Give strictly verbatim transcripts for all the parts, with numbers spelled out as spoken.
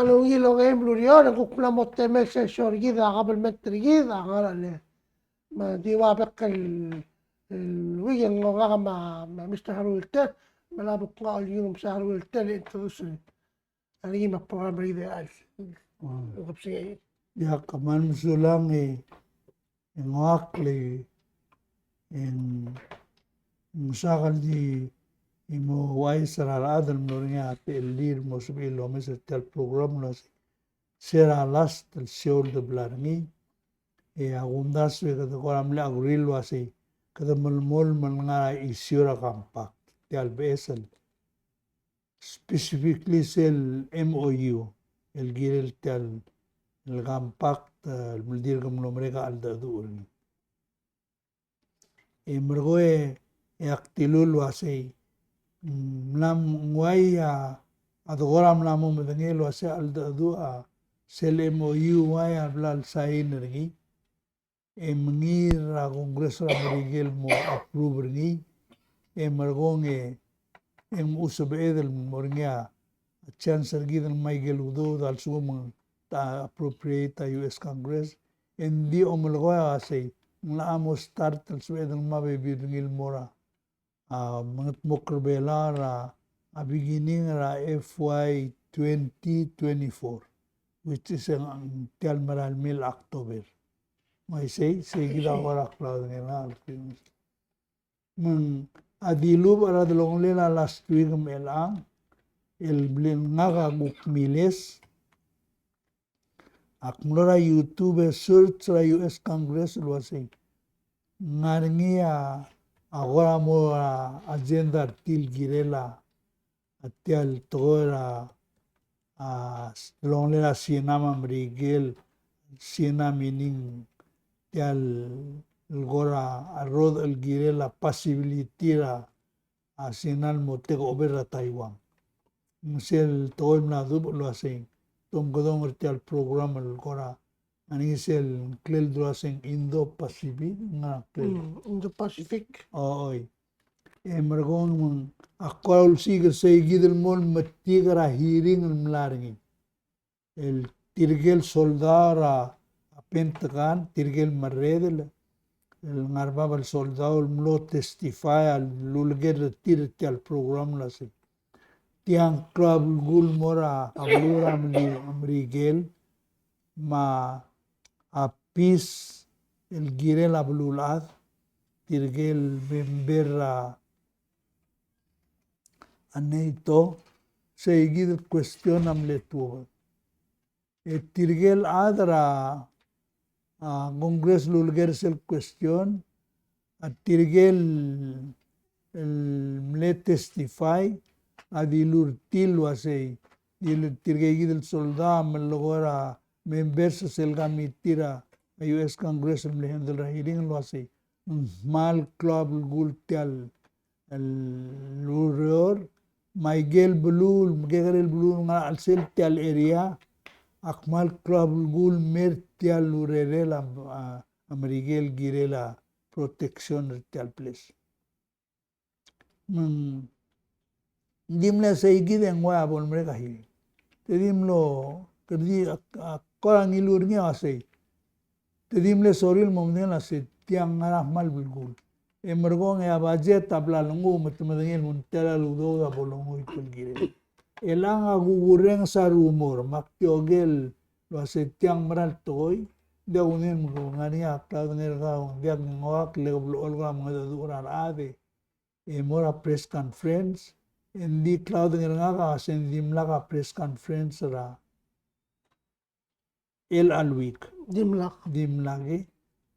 Ng ungil ongei el ureor, e ng kuk mla mo temel sel show er kid a kabelment er kid a ngar er a le. Me ng di ua bek el, el weekend e ng ngak me a, me a Mister Haruo Wilter, me a buk ngak a olengit me a Haruo Wilter el introduce er ngii me a program er kid el. Mm. Ng kebesengei. Ia, kmal mesulang e, e ngak le, e ng, ng soak el di mo uaisei er a rechad el mlo er ngii a techellir el mo sebechir el omes er tia el program el uasei. Se er a last el show el debla er ngii, e a kumdasu e kede kora mle agree el uasei kede melemolem el ngar er a issue er a compact, tia el beches el specifically sel M O U el kirel tia el compact, eh, el dirk mlo merek a cheldecheduch er ngii. E merekong e ak dilu el uasei, mm, mla, ng uai a, a dekora mla mo medengei el uasei a cheldecheduch a sel M O U uai a bla el sign er ngii, e mengiil er a Congress er a Merikel el mo approve er ngii, e merekong e, e ng mo sebeched el mo er ngii a chance er kid el ngmai ikel udoud a lsekum ng ta appropriate a U S Congress, e ng di omelekoi a uasei, ng locha mo start el sebeched el ngmai a bebil er ngii el mo er a, a, mengetmokl er Belau er a, a, beginning er a F Y twenty twenty-four, which is ng, ng tia el merael mei el October. Me sei, sei kid a kora klaodengei er ngak. Me ng a dilubech er a delongelel a last week me chelechang, el bla ngak a kuk miles, ak mlo er a YouTube e search er a U S Congress el uasei ng ngar er ngii a, a kora mo er a agenda er tir el kirel a, a tia el tekoi er a, a, delongelel a Sina me a Merikel, Sina meaning tia el kora a rodech el kirel a possibility er a, a Sina el mo take over er a Taiwan. Ng sel tekoi el mla dubech el uasei, te omkedong er tia el program el kora ngar er ngii sel ngklel el uasei Indo-Pacific, ng ngklel. Mm, Indo-Pacific. O, oi. E merekong me ng, ak kora ulsiik er sei kid el mo metik er a hearing el mla er ngii. El tirke el soldau er a Pentagon, tirke el merredel, el ngar er bab el soldau el mlo testify a luleker er tir er tia el program el uasei tiang klou a belkul el mo er a beluu er a Meri-, Merikel, me a peace el kirel a beluulechad, tirke el member er a NATO, sei kid el question a mle tuobed. E tirke el chad er a, a, Congress el uleker er sel question, a tirke el, el mle testify, a dilu er tir el uasei, dilu er tirke kid el soldau a melekoi er a members er sel committee er a U S Congress el mle handle er a hearing el uasei, ng kmal klou a belkul tia el el ureor, me aike el beluu, me kekerei el beluu el ngar er a chelsel tia el area, a kmal klou a belkul el mer tia el urerel a, a, a Merikel el kirel a protection er tia el place. Me ng di mle sei kid e ng ua bo lemerek a hearing. Te di mlo, kede di, a, a, kora ngiluu er ngii a uasei. Te di mle sorir el mo medengei el uasei tiang ngar er a kmal belkul. E merekong e a budget a bla lenguu me te medengei el mo ng tela el udoud a bo longuiu el kirel. Chelechang a kukurrenges a rumor, me ak di oker el uasei tiang mera el tekoi, ng diak kudengei el mo ngar er ngii a klaodengei er kau, ng diak ngak le ke blechoel kau a mengedecheduch er a rechad e mo er a press conference, e ng di klaodengei er ngak a uasei ng dimlak a press conference er a chelecha el week. Dimlak. Dimlak e.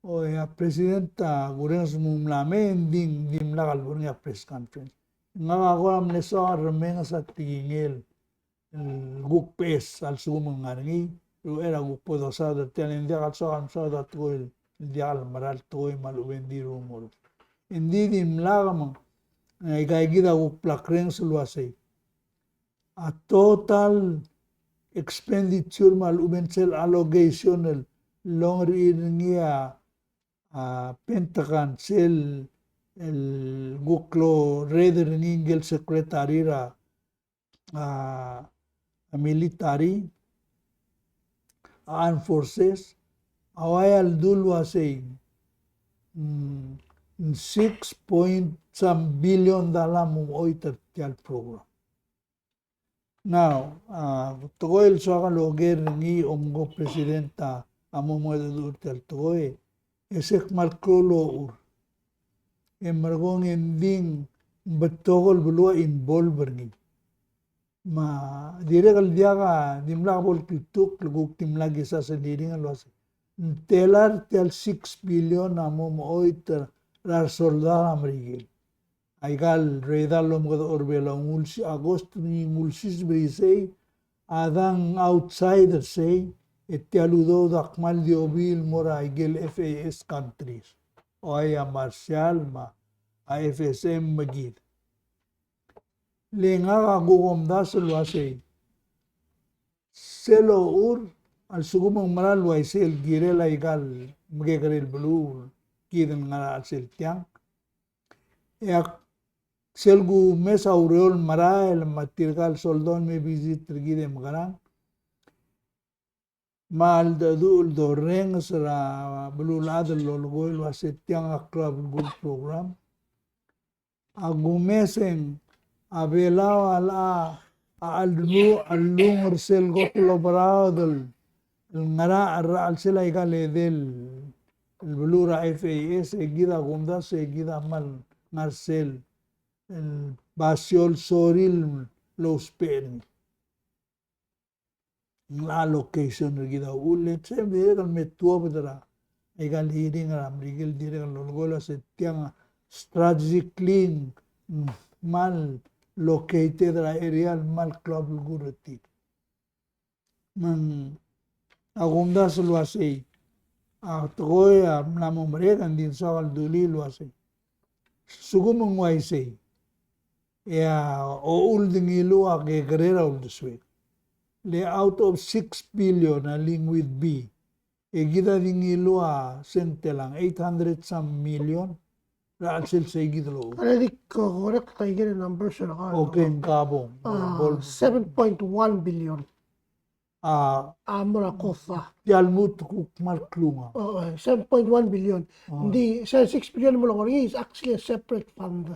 O, e a president a kurrenges me ng mla mei, e ng di, dimlak a lebo er ngii a press conference. Ngak a kora mle soak el remenges a tekingel el kuk beches a lsekum ng ngar er ngii, uchei er a kuk bo dosaod er tia el, e ng diak el soak el mesaod a tekoi el diak el mera el tekoi me a lechub e ng di rumor. E ng di dimlak me ng, e, aika kid a kuk bla kurrenges el uasei a total expenditure me a lechub e ng sel allocation el longerir er ngii a, a, Pentagon, sel el kuk loreder er ngii ngike el secretary er a, a, a military, armed forces, a uai a ledu el uasei, mm, six point some billion dollar a mo mechoit er tia el program. Now, a, tekoi el soak el oker er ngii a omko president a, a mo mengedecheduch er tia el tekoi, e se kmal klou el ochur. E merekong e ng di ng betok el beluu a involve er ngii. Me a dirrek el diak a dimlak bo el kltuk, le kuk dimlak kisas el hearing el uasei, ng tela er tia el six billion a mo mechoit er a resoldau er a Merikel. Aika el radar el omekedechor er Belau, ng ulsi-, a cost er ngii ng ulsiseb er isei, a dang outside er sei, e tia el udoud a kmal di obii el mo er aike el F A S countries. Oi, a Marshall, me a F S M me kid. Le ngak a kuk omdasu el uasei, sel ochur a lsekum ng mera el uaisei el kirel aika el mekekerei el beluu, kid el ngar er a chelsel tiang. E ak sel kumes a ureor el merael me tirka el soldau el me visit er kid e mekerang. Me a ldu-, ldu-, ldu-, dorrenges er a beluulechad el lolekoi el uasei tiang a klou a belkul el program. A kumes e ng a Belau a locha, a, a ldu-, a lung er sel kot el oberaod el, el ngar er a, er a chelsel aika el edei el beluu er a F A S, e kid a kumdasu e kid a kmal ngar sel, el basio el sorir el ousbech er ngii. Ng locha location er kid a uchul, e ng dirrek el me tuobed er a, aika el hearing er a Merikel, dirrek el lolekoi el uasei tiang a strategically ng kmal located er a area el kmal klou a belkul er tir. Me ng a kumdasu el uasei, a tekoi a mla mo merek, e ng di ng soak el dulii el uasei, lsekum ng uaisei, e a uchul di ngiluu a kekerei er a uldesuek. Le out of six billion a link with B, e kid a di ngiluu a se ng telang, eight hundred some million er a chelsel sei kid el ochur. Are di correct aike el numbers er kau. Okay, ng kabong. A, seven point one billion. A, a mo er a COFA. Tia el lmuut a kuk kmal klungang. O, e, seven point one billion. O. Ng di, se six billion el mo er ngii is actually a separate fund.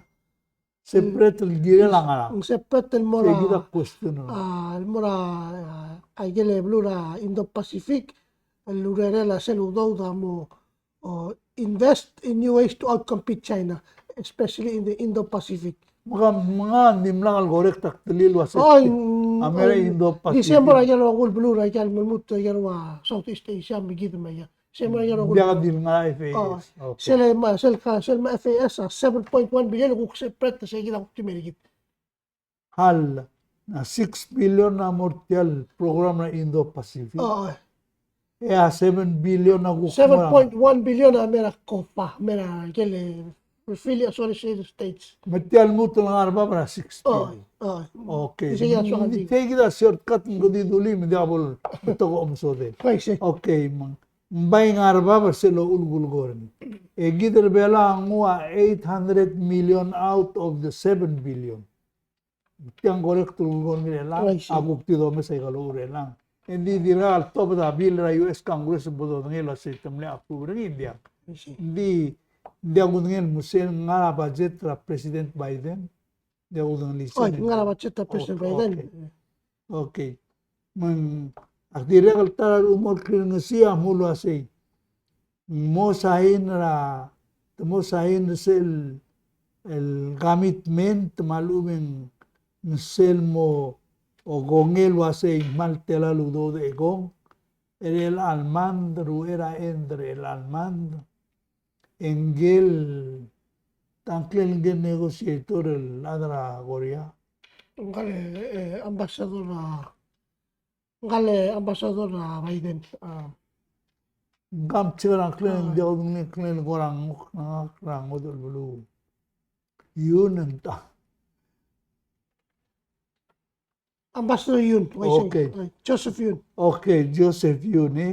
Separate el kirel a ngerang. Ng separate el mo er a, se kid a question. A, el mo er a, a, aike el beluu er a Indo-Pacific, el urerel a sel udoud a mo, o, invest in new ways to outcompete China, especially in the Indo-Pacific. Me ka, me ng dimlak el correct a ktelil el uasei. O, ng, a mera, Indo-Pacific. Di se mo er aike el rokui el beluu er aike el lmuut, aike el ua Southeast Asia, me kid me aike. Se mo er aike el rokui. Diak di ngar er a F A S. O, okay. Sel me, sel ka, sel me F A S a seven point one billion, kuk separate, se kid a kuk di mei er kid. Hal, a six billion a mo er tia el program er a Indo-Pacific. O, o. E a seven billion a kuk mo er a, seven point one billion a mei er a COFA, mei er a ikel Free Associated States. Me tia el lmuut el ngar er a bab er a six billion. O, o. Okay. Di sei kid a shortcut me kede dulii me ng diak bo el betok a omesodel. Uaisei. Okay, me ng, ng bai ngar er a bab er sel uchul el kulekoi er ngii. E kid er a Belau a nguu a eight hundred million out of the seven billion. Tiang correct el kulekoi er ngii er chelechang, a kuk di domes aika el uchul er chelechang. E ng di dirkak el tobed a bill er a U S Congress el bo dodengei el uasei te mle approve er ngii, ng diak. Ng di, ng diak kudengei el mo sel ngar er a budget er a President Biden. Ng diak kudengelii sel. Oi, ngar er a budget er a President Biden. Okay. Okay. Me ng, ak dirrek el ta er a lechub e mo el klengesii a mle uasei, ng mo sain er a, te mo sain er sel, el commitment, me a lechub e ng sel mo, o, kongei el uasei ng kmal tela el udoud e kong er chelecha el mand, er uchei er a end er chelecha el mand, e ngkel, ta ngklel ngkel negotiator el chad er a Korea. Ngkal, e, ambassador a, ngkal ambassador a Biden. A. Ngkam check er a ngklel, ng diak kudengei el ngklel el kora nguk, ngak er a ngodech el beluu. Yun, ng ta. Ambassador Yun, uaisei. Okay. Uh, Joseph Yun. Okay, Joseph Yun, e.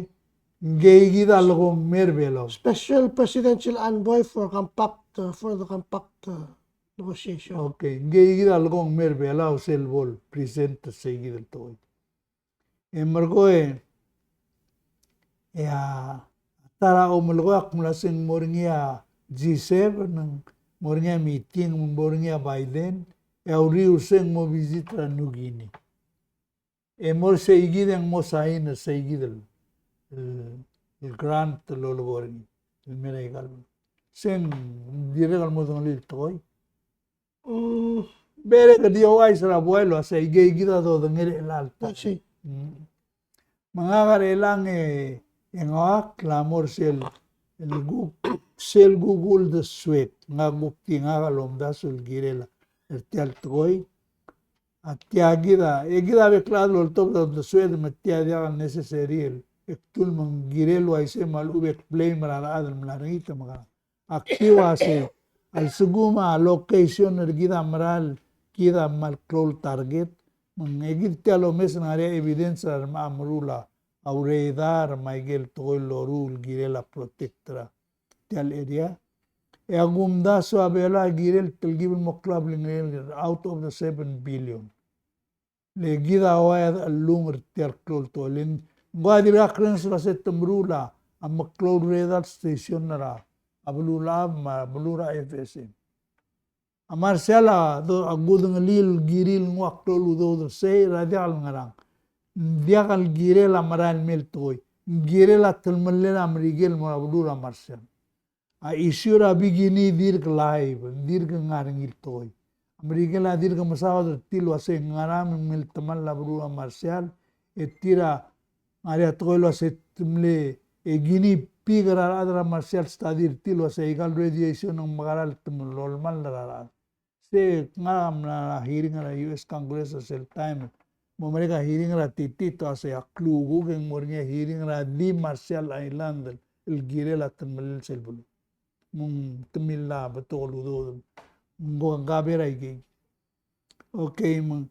Ngii kid a lekong mei er a Belau. Special Presidential Envoy for Compact, uh, for the Compact, uh, negotiation. Okay, ngii kid a lekong mei er a Belau sel bo el present er sei kid el tekoi. E merekong e, E a ta er a omelekoi ak mla se ng mo er ngii a G seven, ng mo er ngii a meeting, mo er ngii a Biden, e a uriul se ng mo visit er a New Guinea. E mo er seikid e ng mo sign er seikid el, el, el grant el lolekoi er ngii el mei er aika el. Se ng dirrek el mo dengelii el tekoi. Mm, berek e di ouchais er a buai el uasei, ikei kid a dodengei er chelechang. Uaisei. Mm. Me ngak er chelechang e, e ngak a mla mo er sel, el kuk, sel kuk uldesuek, ngak kuk di ngak a lomdasu el kirel er tia el tekoi. A tia kid a, e kid a bek el chad el oltobed a uldesuek me tia diak el necessary el, e kdu el me ng kirel uaisei me a lechub e blame er a rechad el mla er ngii te mekerang. Ak di uasei, a lsekum a location er kid a mera el kid a kmal klou el target, me ng e kid tia el omes el ngar er ngii a evidence er a remechemerul a radar me aike el tekoi el loruul el kirel a protect er tia el area. E a kumdasu a Belau a kirel telkib el mo klou a blingelel out of the seven billion. Le kid a ua e de chelung er tia el klou el tekoi. Le ng ua dirkak kurrenges el uasei te meruul a meklou el radar station er a beluulechad me a beluu er a F S M. A Marshall a do, a kudengelii el kirir el nguu a klou el udoud er sei, er a diak el ngerang. Ng diak el kirel a merael mei el tekoi. Ng kirel a telemellel a Merikel el mo er a beluu er a Marshall. A issue er a Bikini a dirk live, dirk ngar er ngii el tekoi. A Merikel a dirk mesaod er tir el uasei ngera me ng mle temall a beluu er a Marshall, e tir a ngar er ngii a tekoi el uasei te mle, e kini pick er a rechad er a Marshall study er tir el uasei aika el radiation a ng mekerang el te mle lolemall er a rechad. Se ngak a mla er a hearing er a U S Congress er sel taem. Mo merek a hearing er a TTIP, te uasei a klukuk e ng mo er ngii a hearing er a di Marshall Island el kirel a telemellel sel beluu. Me ng temall a betok el udoud. Ng ko ng kaber a ikei. Okay, me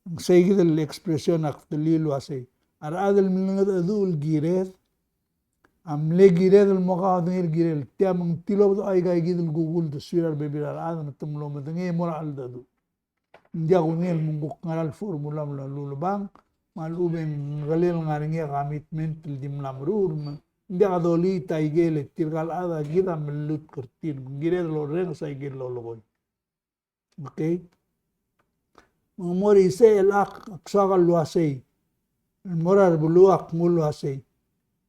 ng seikid el expression ak dulii el uasei, a rechad el mlengedecheduch el kired, a mle kired el mo kaodengei el kirel. Tia me ng tilobed a ikaikid el kuk uldesuir a rebebil er a rechad me te mlo medengei e mo er a cheldecheduch. Ng diak kudengei el me ng kuk ngera el formula el mla lulebang, me a lechub e ng kelel ngar er ngii a commitment el di mla meruul, me ng diak dolii a ikel e tirka el chad a kid a melutk er tir, me ng kired el orrenges a ikel lolekoi. Okay. Me ng mo er isei el ak, ak soak el uasei, el mo er a rebeluu ak nguu el uasei,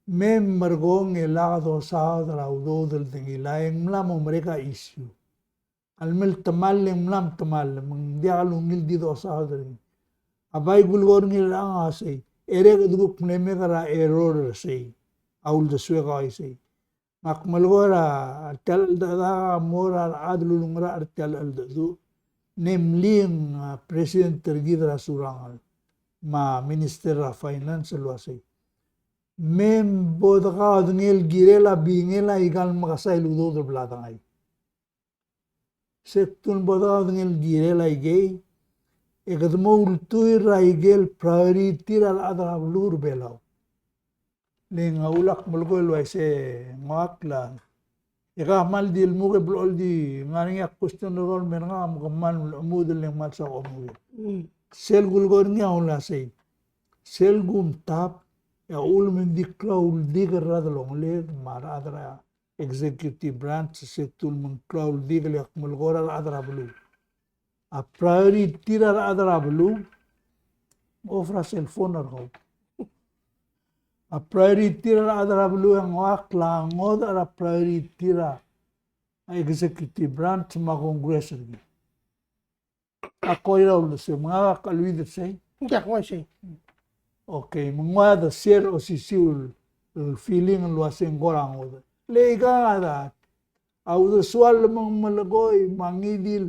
me merekong e lak dosaod er a udoud el dengilai e ng mla mo merek a issue. A lmei el temall e ng mla mo temall, me ng diak lungil di dosaod er ngii. A bai kulekoi er ngii er chelechang a uasei, e dirrek el kuk mle make er a error er sei a uldesuek a uaisei. Ngak melekoi er a tia el cheldecheduch a mo er a rechad el ulengerachel er tia el cheldecheduch, namely a president er kid er a Surangel me a minister er a finance el uasei, me bo dekaodengei el kirel a bingel aika el mekesai el udoud el bla dengai. Se kdu el bo dekaodengei el kirel aikei, e kede mo ultuil er a ikel priority er a rechad er a beluu er a Belau. Le ng a ulak melekoi el uaisei ngak el, e ka kmal di lmuk e blechoel di ngar er ngii a question er kau el mer ngak me ke kmal mlechemudel le ng kmal soak a omuchel. Mm. Sel kulekoi er ngii a uasei, sel kumtab, e a uchul me ng di klou a uldik er a rechad el ongeled me a rechad er a executive branch, se kdu el me ng klou a uldik el ak melekoi er a rechad er a beluu. A priority er a rechad er a beluu, offer a cellphone er kau. A priority er a rechad er a beluu e ng ua ak a ngodech er a priority er a executive branch me a Congress er kid. Ak kora uldesuek, me ngak a kcheleuid er sei. Ng diak, uaisei. Okay, me ng ua de share osisiu el, el feeling el uasei ng kora ngodech. Le ika a da, a uldesuel me ng melekoi, me a ngii di el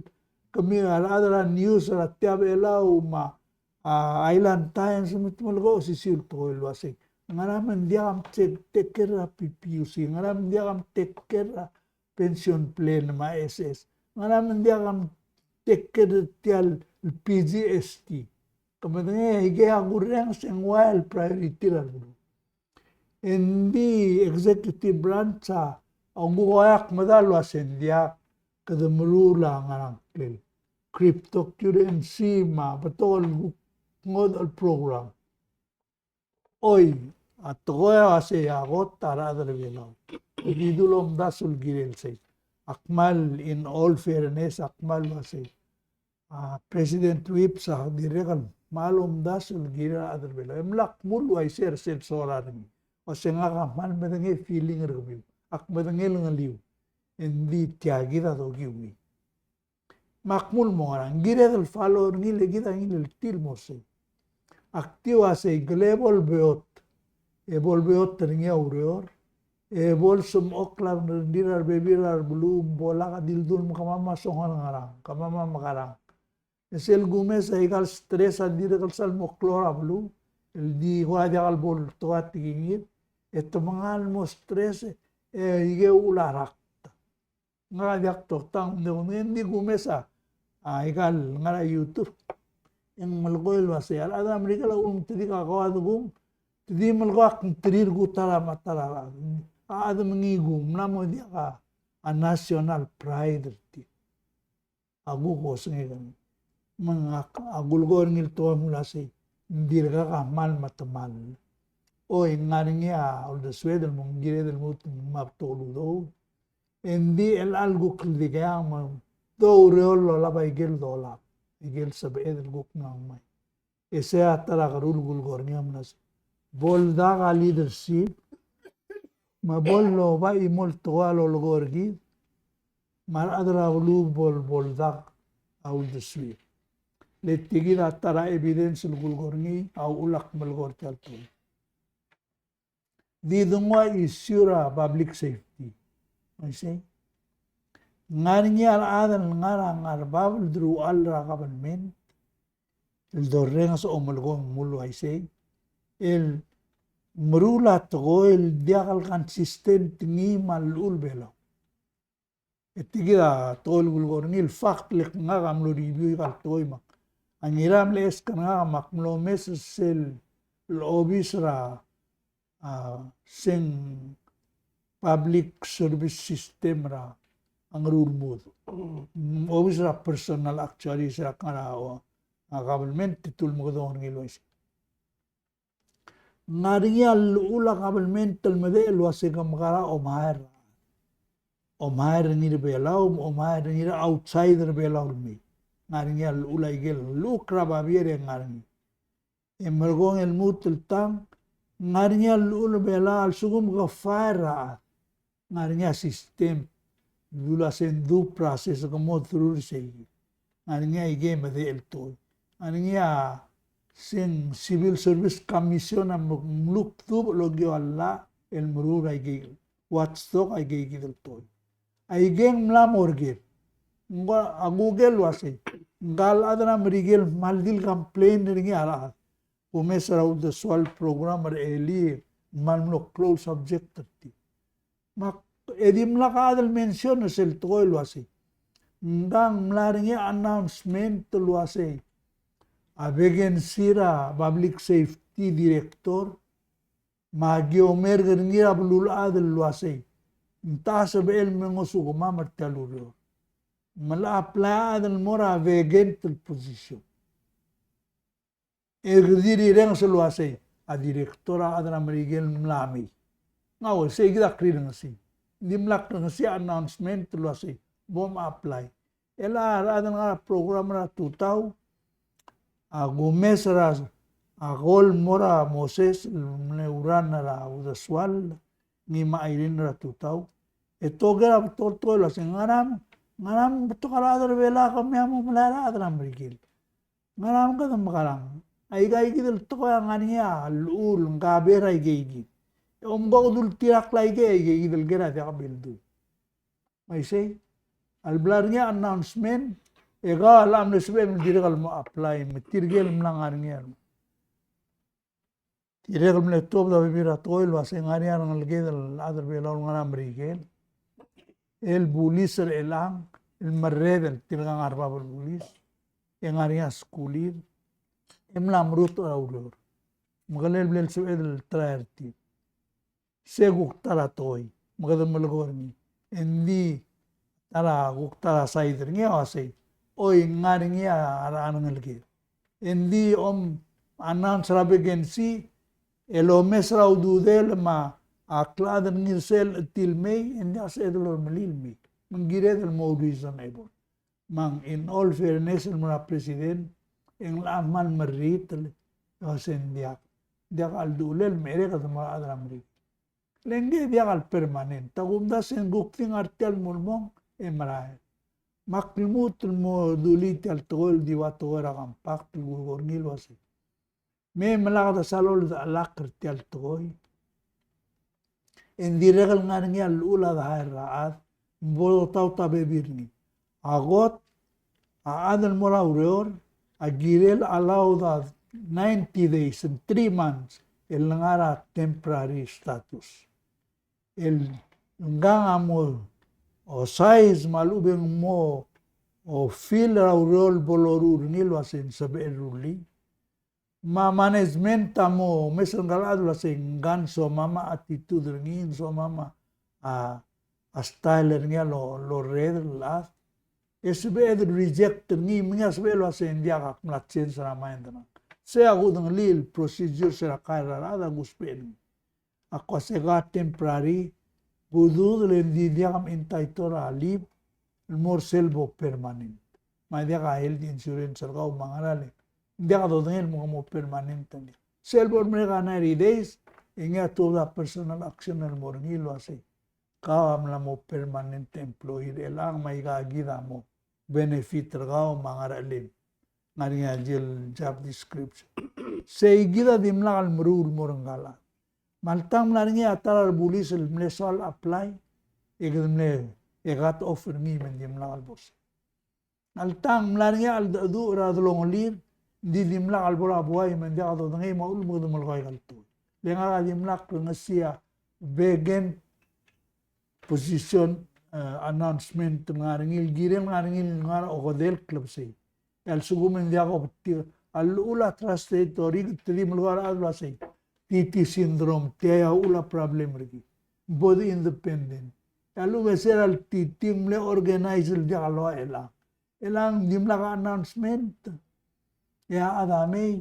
kemiu a rechad er a news er a Tia Belau me a, a, Island Times me te melekoi a osisiu el tekoi el uasei, ngera me ng diak a take, take care er a P P U C, ngera me ng diak a take care er a pension plan me a S S. Ngera me ng diak a take care er tia el P G S T. Ke medengei, ikei a kurrenges e ng ua el priority er a beluu. Engdi executive branch a, a kuk ua ak medal el uasei ng diak, kede meruul a ngerang, klel cryptocurrency me a betok el kuk ngodech el program. Oi, a tekoi a uasei a kot a rechad er a Belau. Di dul omdasu el kirel sei. Ak kmal, in all fairness, ak kmal uasei a President Whipps a dirrek el kmal omdasu el kirel a rechad er a Belau. E mla kmu el uaisei er sel solar er ngii. Uasei ngak a kmal medengei feeling er kemiu. Ak medengei el ngeliu. Engdi tia kid a dokiu ngii. Me ak kmu el mo ngerang, kired el follow er ngii le kid a ngiltii el mo sei. Ak di uasei, kele bo lebeot. E bo lebeot er ngii a ureor. E bo lsemechokl a rengrir a rebebil er a rebeluu, bo lak di ledul me kemam a songar ngerang, kemam a mekerang. E sel kumes a ikal stress a dirrek el sal mo klou er a beluu, el di kora diak el bo loltobed a tekingir, e te mengal mo stress, e ikei uchul a rakt. Ngak a diak toktang, ng di, ng di kumes a, a ikal ngar er a YouTube. E ng melekoi el uasei, a rechad er a Merikel a ulengtedik a kau a dekung, te di melekoi a kngterir kuk ta er a, ta er a, a chad me ngii kuk, mla mo diak a, a national pride er tir. A kuk osengek er ngii. Me ngak a kulekoi er ngii el tekoi el uasei, ng dirkak a kmal metemall. Oi, ng ngar er ngii a uldesued el mo ng kired el lmuut me a betok el udoud. Engdi chelecha el kuk dikea me doureor el olab a ikel dolab, ikel sebeched el kuk mla ngmai. E sei a ta er a keruul el kulekoi er ngii a mla sei. Bo ldak a leadership, me bo loba a chimo el tekoi a lolekoi er kid, me a rechad er a beluu bo, bo ldak a uldesuir. Le tia kid a ta er a evidence el kulekoi er ngii a uchul ak melekoi er tia el tekoi. Di dengua issue er a public safety. Uaisei. Ng ngar er ngii a rechad el ngar er a ngar er a bab el deruchall er a government el dorrenges a omelekoi el kmo uaisei, el meruul a tekoi el diak el consistent ngii me a llechul Belau. E tia kid a tekoi el kulekoi er ngii el fact, le ngak a mlo review ikal tekoi me a Ngiram a mle ask er ngak me ak mlo omes er sel obis er a, a, se ng public service system er a Ngerulmud. Mm, obis er a personnel actuaries er a, a, a government, te tulemekedong er ngii el uaisei. Ng ngar er ngii a llechul a government el medechel el uasei ke mekera om hire, om hire er ngii er a Belau, om hire er ngii er a outside er a Belau el mei. Ng ngar er ngii a llechul a ikel llechukl er a babier e ng ngar er ngii. E merekong e lmuut el tang, ng ngar er ngii a llechul a Belau a lsekum ke fire er a chad, ng ngar er ngii a system, dula se ng due process ke mo through er sei. Ng ngar er ngii a ikei medechel tekoi. Ng ngar er ngii a se ng Civil Service Commission a mluk dubech el okiu a llach el meruul a ikei, watchdog a ikei kid el tekoi. A ikei ng mla mo er ker. Ng ko a kuker el uasei, ngka el chad er a Merikel a kmal di el complain er ngii a rechad. Kumes er a uldesuel el program er a elii, ng kmal mlo klou el subject er tir. Me ak, e dimlak a chad el mention er sel tekoi el uasei, ngka ng mla er ngii a announcement el uasei a vacancy er a public safety director, me aki omerk er ngii er a beluulechad el uasei, ng ta sebechel me ngosukemam er tia el ureor. Me le apply a chad el mo er a vacant el position. E ke di rirenges el uasei, a director a chad er a Merikel el mla mei. Ng ua sei kid a krirengesii. Dimlak krengesii a announcement el uasei, bom apply. E le a rechad el ngar er a program er a tutau a kumes er a, a call el mo er a Moses el mle run er a uldesuel, ngii me a Irene er a tutau. E te oker a betok el tekoi el uasei, ngera, ngera me ng betok a rechad er a Belau a kemiu a mo melai er a chad er a Merikel. Ngera me kede mekerang? Aika ikid el tekoi a ngar er ngii a llechul, ng kaber a ikei ikid. E omko kede ultirakl a ikei, aika ikid el ker a diak bo ledu. Me isei, a le bla er ngii a announcement, e kau a mle sebechem el dirrek el mo apply, me tirke el mla ngar er ngii a Tirke el mle tuobed a bebil er a tekoi el uasei ng ngar er ngii a rengeleked el chad er a Belau el ngar er a Merikel el bulis er chelechang el merreder, tirka ngar er bab el bulis, e ng ngar er ngii a skulir, e mla merutech er a ureor. Me kele bla el sebeched el try er tir. Se kuk ta er a tekoi me kede melekoi er ngii. Engdi ta er a kuk ta er a side er ngii a uasei, oi, ng ngar er ngii a rengeleked. Engdi om announce er a vacancy, el omes er a ududel me a klechad er ngii er sel chetil mei, e ng diak sebeched el ormelii el mei. Me ng kired el mo reasonable. Me ng in all fairness el mo er a president, e ng locha kmal merritel el uasei ng diak, diak a llechulel el mecherei e kede mo er a rechad er a Merikel. Le ngii a diak el permanent. A kumdasu e ng kuk di ngar tia el mo el mong e merael. Me ak lmuut el mo dulii tia el tekoi el di ua tekoi er a compact el kulekoi er ngii el uasei me melaked a sal oldechelakl er tia el tekoi. E ng dirrek el ngar er ngii a llechul a dehair er a chad, ng bo dotaut a bebil er ngii. A kot, a chad el mo er a ureor, a kirel allowed a ninety days and three months el ngar er a temporary status. El ngkang a mo osais me a lechub e ng mo fill er a ureor el bo loruul er ngii el uasei ng sebechel el rullii. Me a management a mo omes er ngka el chad el uasei ngka ng somam a attitude er ngii, ng somam a, a style er ngii a lo, lorreder el chad. E sebeched el reject er ngii, me ngii a sebechel el uasei ng diak, ak mla change er a mind er ngak. Sei a kudengelii el procedure er a hire er a rechad a kusbech er ngii. Ak uasei ka temporary, kududel e ng di diak mentitle er a leave el mo er sel bo permanent. Me a diak a health insurance er kau me a ngera le ng diak dodengei el mo, mo permanent er ngii. Sel bo merek a ninety days, e ngii a tuobed a personal action el mo er ngii el uasei kau a mla mo permanent employee er chelechang me aika kid a mo benefit er kau me a ngerchelem. Ngar er ngii a di el job description. Sei kid a dimlak el meruul el mo er ngka el chad. Me alta ng mla er ngii a ta er a rebulis el mle soal apply, e kede mle, e cut off er ngii me ng dimlak el bo sei. Alta ng mla er ngii a cheldecheduch er a delongelir, ng di dimlak el bo er a buai me ng diak dodengei me a uchul me kede melekoi aika el tekoi. Le ngak a dimlak el ngesii a vacant position, eh, announcement el ngar er ngii el kirel ngar er ngii el ngar er a okedei el klebesei. E a lsekum e ng diak obetik, a llechul a trust territory, te di melekoi a rechad el uasei T T syndrome, tia a uchul a problem er kid. Bo de independent. E a lechub e se er a le T T ng mle organize el diak loia chelechang. Chelechang ng dimlak a announcement. E a chad a mei,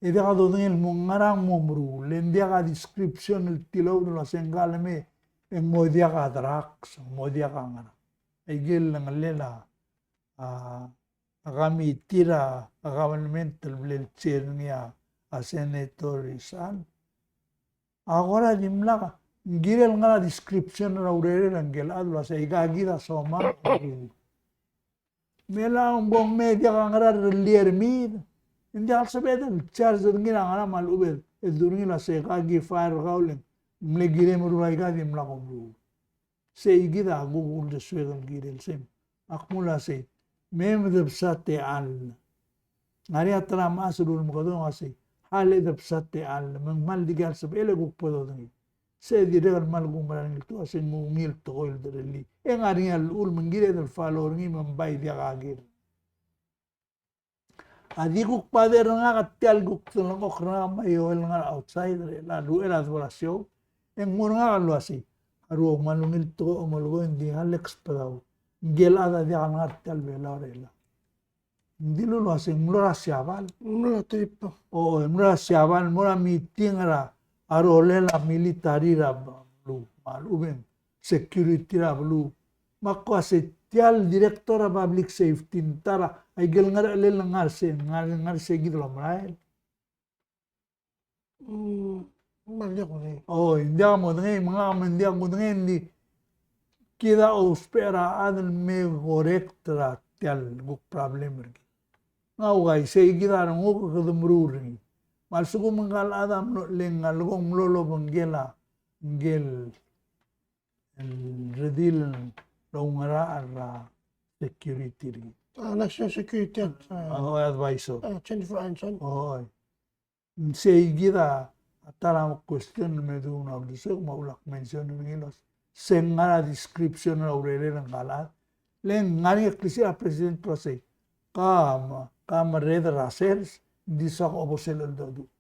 e diak dodengei el mo ngerang mo meruul, le ng diak a description el tilobed el uasei ngka el mei, e ng mo diak a drugs, mo diak a ngerang. Aike el lengelel a, a, a committee er a government el bla el chair er ngii a Senator Rizal. A kora dimlak, ng kirel ngar er a description er a urerel a ngike el chad el uasei aika kid a somam. Me chelechang bo ng mei e diak a ngera el rellii er mid, e ng diak el sebeched el charge er ngii er a ngerang me a lechub e dmu er ngii el uasei aika ki fire er kau le ng mle kirem el meruul aika dimlak omeruul. Sei kid a kuk uldesuek el kirel sei. Ak mle uasei, me mdebsa techall. Ngar er ngii a ta er a mechas el ulemekedong el uasei, a le debsa techall, me ng kmal dikea el sebechel e kuk bo dodengei. Sei dirrek el kmal kumerang el ngii el tekoi el uasei ng ungil tekoi el derellii. E ngar er ngii a llechul me ng kired el follow er ngii me ng bai diak a ker. A di kuk bother er ngak a tia el kuk delengchokl er ngak me a ioel ngar er a outside er chelechang el uchei er a debo er a show, e ng mo er ngak el uasei, a rua, kmal ungil tekoi a omelekoi, ng di Alex Bedau. Ngike el chad a diak el ngar er tia el Belau er chelechang. Ng dilu el uasei ng mlo er a Siabal. Ng mlo er a trip. O, ng mlo er a Siabal, ng mlo er a meeting er a rolel a military er a beluu, me a lechub e ng security er a beluu. Me ak uasei tia el director er a public safety ng ta er a, aike el ngerchelel el ngar sei, ngar, ngar sei kid el omerael. Mm, me ng diak kudengei. O, ng diak modengei, me ngak me ng diak kudengei, ng di kid a ousbech er a chad el me correct er a tia el kuk problem er kid. Ng uaisei kid a renguk e kede meruul er ngii. Me a lsekum ngka el chad a mlo, le ngak a lekong mlo lobengkel a, ngkel el redil el oungerachel er a security er kid. A, National Security Ad-, a, o, advisor. A, Jennifer Aniston. O, sei kid a ta er a question el me dmu a uldesuek me a ulak mention er ngii el uasei, se ng ngar er a description er a urerel ngka el chad. Le ng ngar er ngii a klisiich er a president el uasei, ka me, ka merreder er a sers, ng di soak a obo sel cheldecheduch.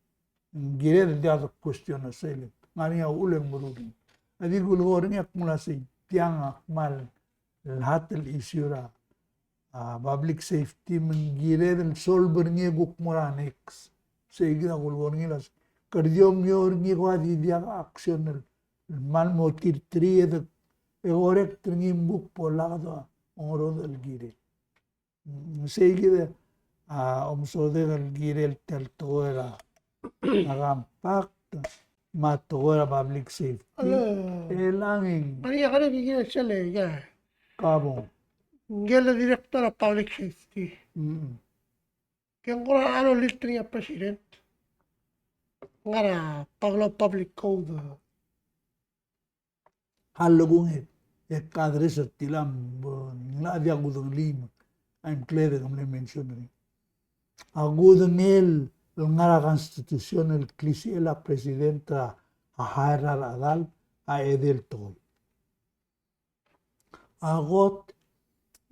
Ng kired el diak de question er sel, ng ngar er ngii a uchul e ng meruul er ngii. A di kulekoi er ngii a kmo uasei, tiang a kmal el hot el issue er a, a, public safety me ng kired el solve er ngii e kuk mo er a next. Sei kid a kulekoi er ngii el uasei, Kede di omiou er ngii e kuk di diak a action el, el kmal mo tir three e de, e correct er ngii me kuk bo lak de ongerodech el kirel. Mm, sei kid a, a, omesodel el kirel tia el tekoi er a, a compact, me a tekoi er a public safety. Hello. E langing. Maria, kare di kirel sel, ya. Kabong. Ngike el director er a public safety. Mm. Ke ng kora a lolir er ngii a president. Ngar er a Pablo public code. A lsekum e, e ke address er tiang, bo, ng locha diak kudengelii me, I'm glad e ke mle mention er ngii. A kudengei el ngar er a constitution el klisichel a president a, a hire er a rechedal a edei el tekoi. A kot,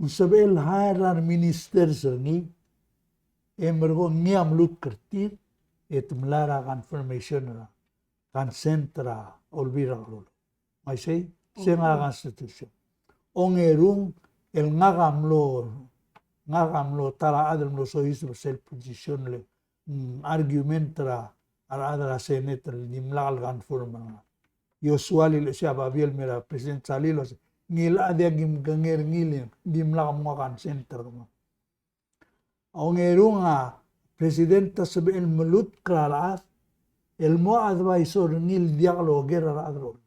ng sebechel hire er a reminister er ngii, e merekong ngii a mlutk er tir, e te mla er a confirmation er a consent er a Olbiil er a Kelulau. Me isei, se ngar er a constitution. Ongerung, el ngak a mlo, ngak a mlo ta er a chad el mlo soiseb er sel position le, mm, argument er a, a rechad er a Senate el dimlak el confirm er ngak. Usually le sei a babier el mei er a president, sel lilosang, ngii el chad e aki mkengei er ngii le dimlak el mo consent er kemam. A ongerung a president a sebechel melutk er a rechad el mo advisor er ngii el diak loker er a rechad er a Olbiil.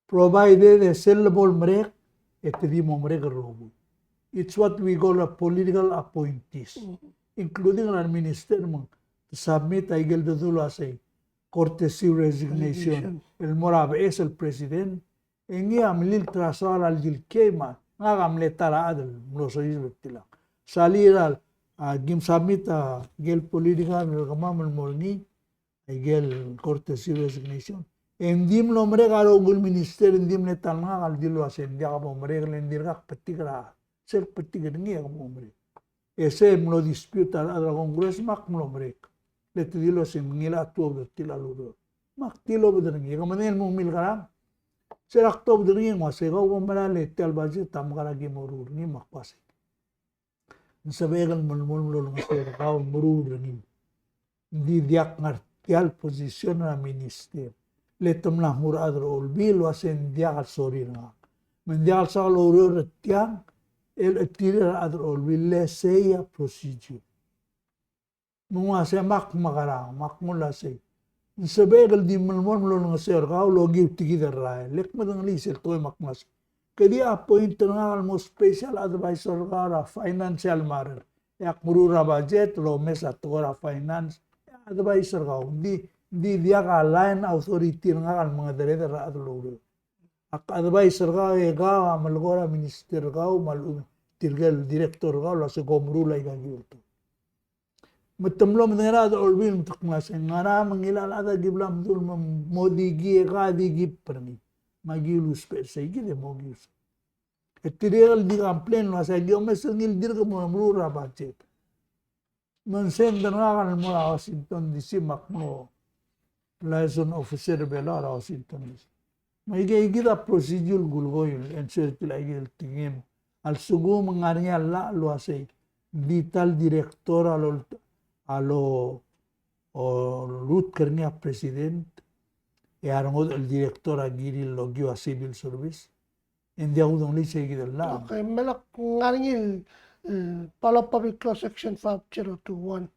Provided e sel lebo el merek, e te di mo merek el rokui. It's what we call a political appointees, including a reminister me ng te submit a ikel dedu el uasei courtesy resignation, el mo er a beches el president, e ngii a mlilt er a soal el di el kiei me a ngak a mle ta er a chad el mlo soiseb er tiang. Sel lilosang, a, kim submit a ikel political er kemam el mo er ngii, a ikel courtesy resignation. E ng di mlo merek a rokui el minister, e ng di mle ta el ngak el di el uasei ng diak bo merek, le ng dirkak betik er a, sel betik er ngii e ke mo merek. E se mlo dispute a rechad er a Congress me ak mlo merek. Le te di el uasei ng ngilai a tuobed er tiang el ureor. Me ak tilobed er ngii, e ke medengei el mo milkerang. Se er a ktuobed er ngii e ng uasei kau bo mera el tia el budget a mekera ki meruul er ngii me ak uasei. Ng sebechek el melemolem el olengeseu er kau el meruul er ngii. Ng di diak ngar tia el position er a minister. Le te mla nguu er a rechad er a Olbiil el uasei ng diak el sorir er ngak. Me ng diak el soak el oureor er tiang, el chetil er a rechad er a Olbiil, le sei a procedure. Me ng uasei me ak mekerang, me ak nguu el uasei. Ng sebechek el di melemolem el olengeseu er kau el okiu tia kid el rael. Le ke medengelii sel tekoi me ak nguu el uasei. Ke di appoint er ngak el mo special advisor er kau er a financial matter. E ak meruul er a budget, el omes a tekoi er a finance, e advisor er kau. Ng di, ng di diak a line authority er ngak el mengedereder er a rechad el oureor. Ak advisor er kau e kau a melekoi er a minister er kau, me a lechub tirke el director er kau, el uasei kom meruul aika ki ultuil. Me te mlo medengei er a rechad er a Olbiil me te kmo uasei, ngera me ng ngilai a chad a ki bla mdu el mo di ki e ka di ki bla er ngii. Me ki uluusbech er sei kid e mo ki uluusbech. E tirke el di complain el uasei ki omes er ngii el dirk mo meruul er a budget. Me ng send er ngak el mo er a Washington D C me ak mo liaison officer er a Belau er a Washington D C. Me aike kid a procedure el kulekoi el ensure tia el aike el tekingem. A lsekum ng ngar er ngii a llach el uasei ng di ta el director a lo, a lo, olutk er ngii a president, e a rengodech el director a kirir el okiu a civil service, e ng diak kudengelii sei kid el llach. Okay, me lak ngar er ngii el, el Palau Public Law Section five zero two one.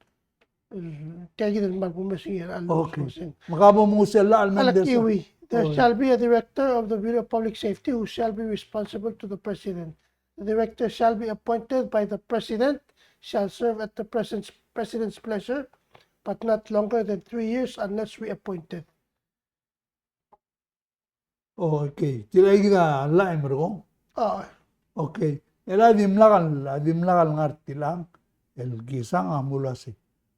Tia kid el kmal kumes er ngii el, okay. Me ka bo mo sel llach el mendesa. There shall be a director of the Bureau of Public Safety who shall be responsible to the president. The director shall be appointed by the president, shall serve at the president's, president's pleasure, but not longer than three years unless reappointed. Okay, tia kid a llach e merekong. A. Okay. E a dimlak el, a dimlak el ngar tiang, el kisang a mlo uasei.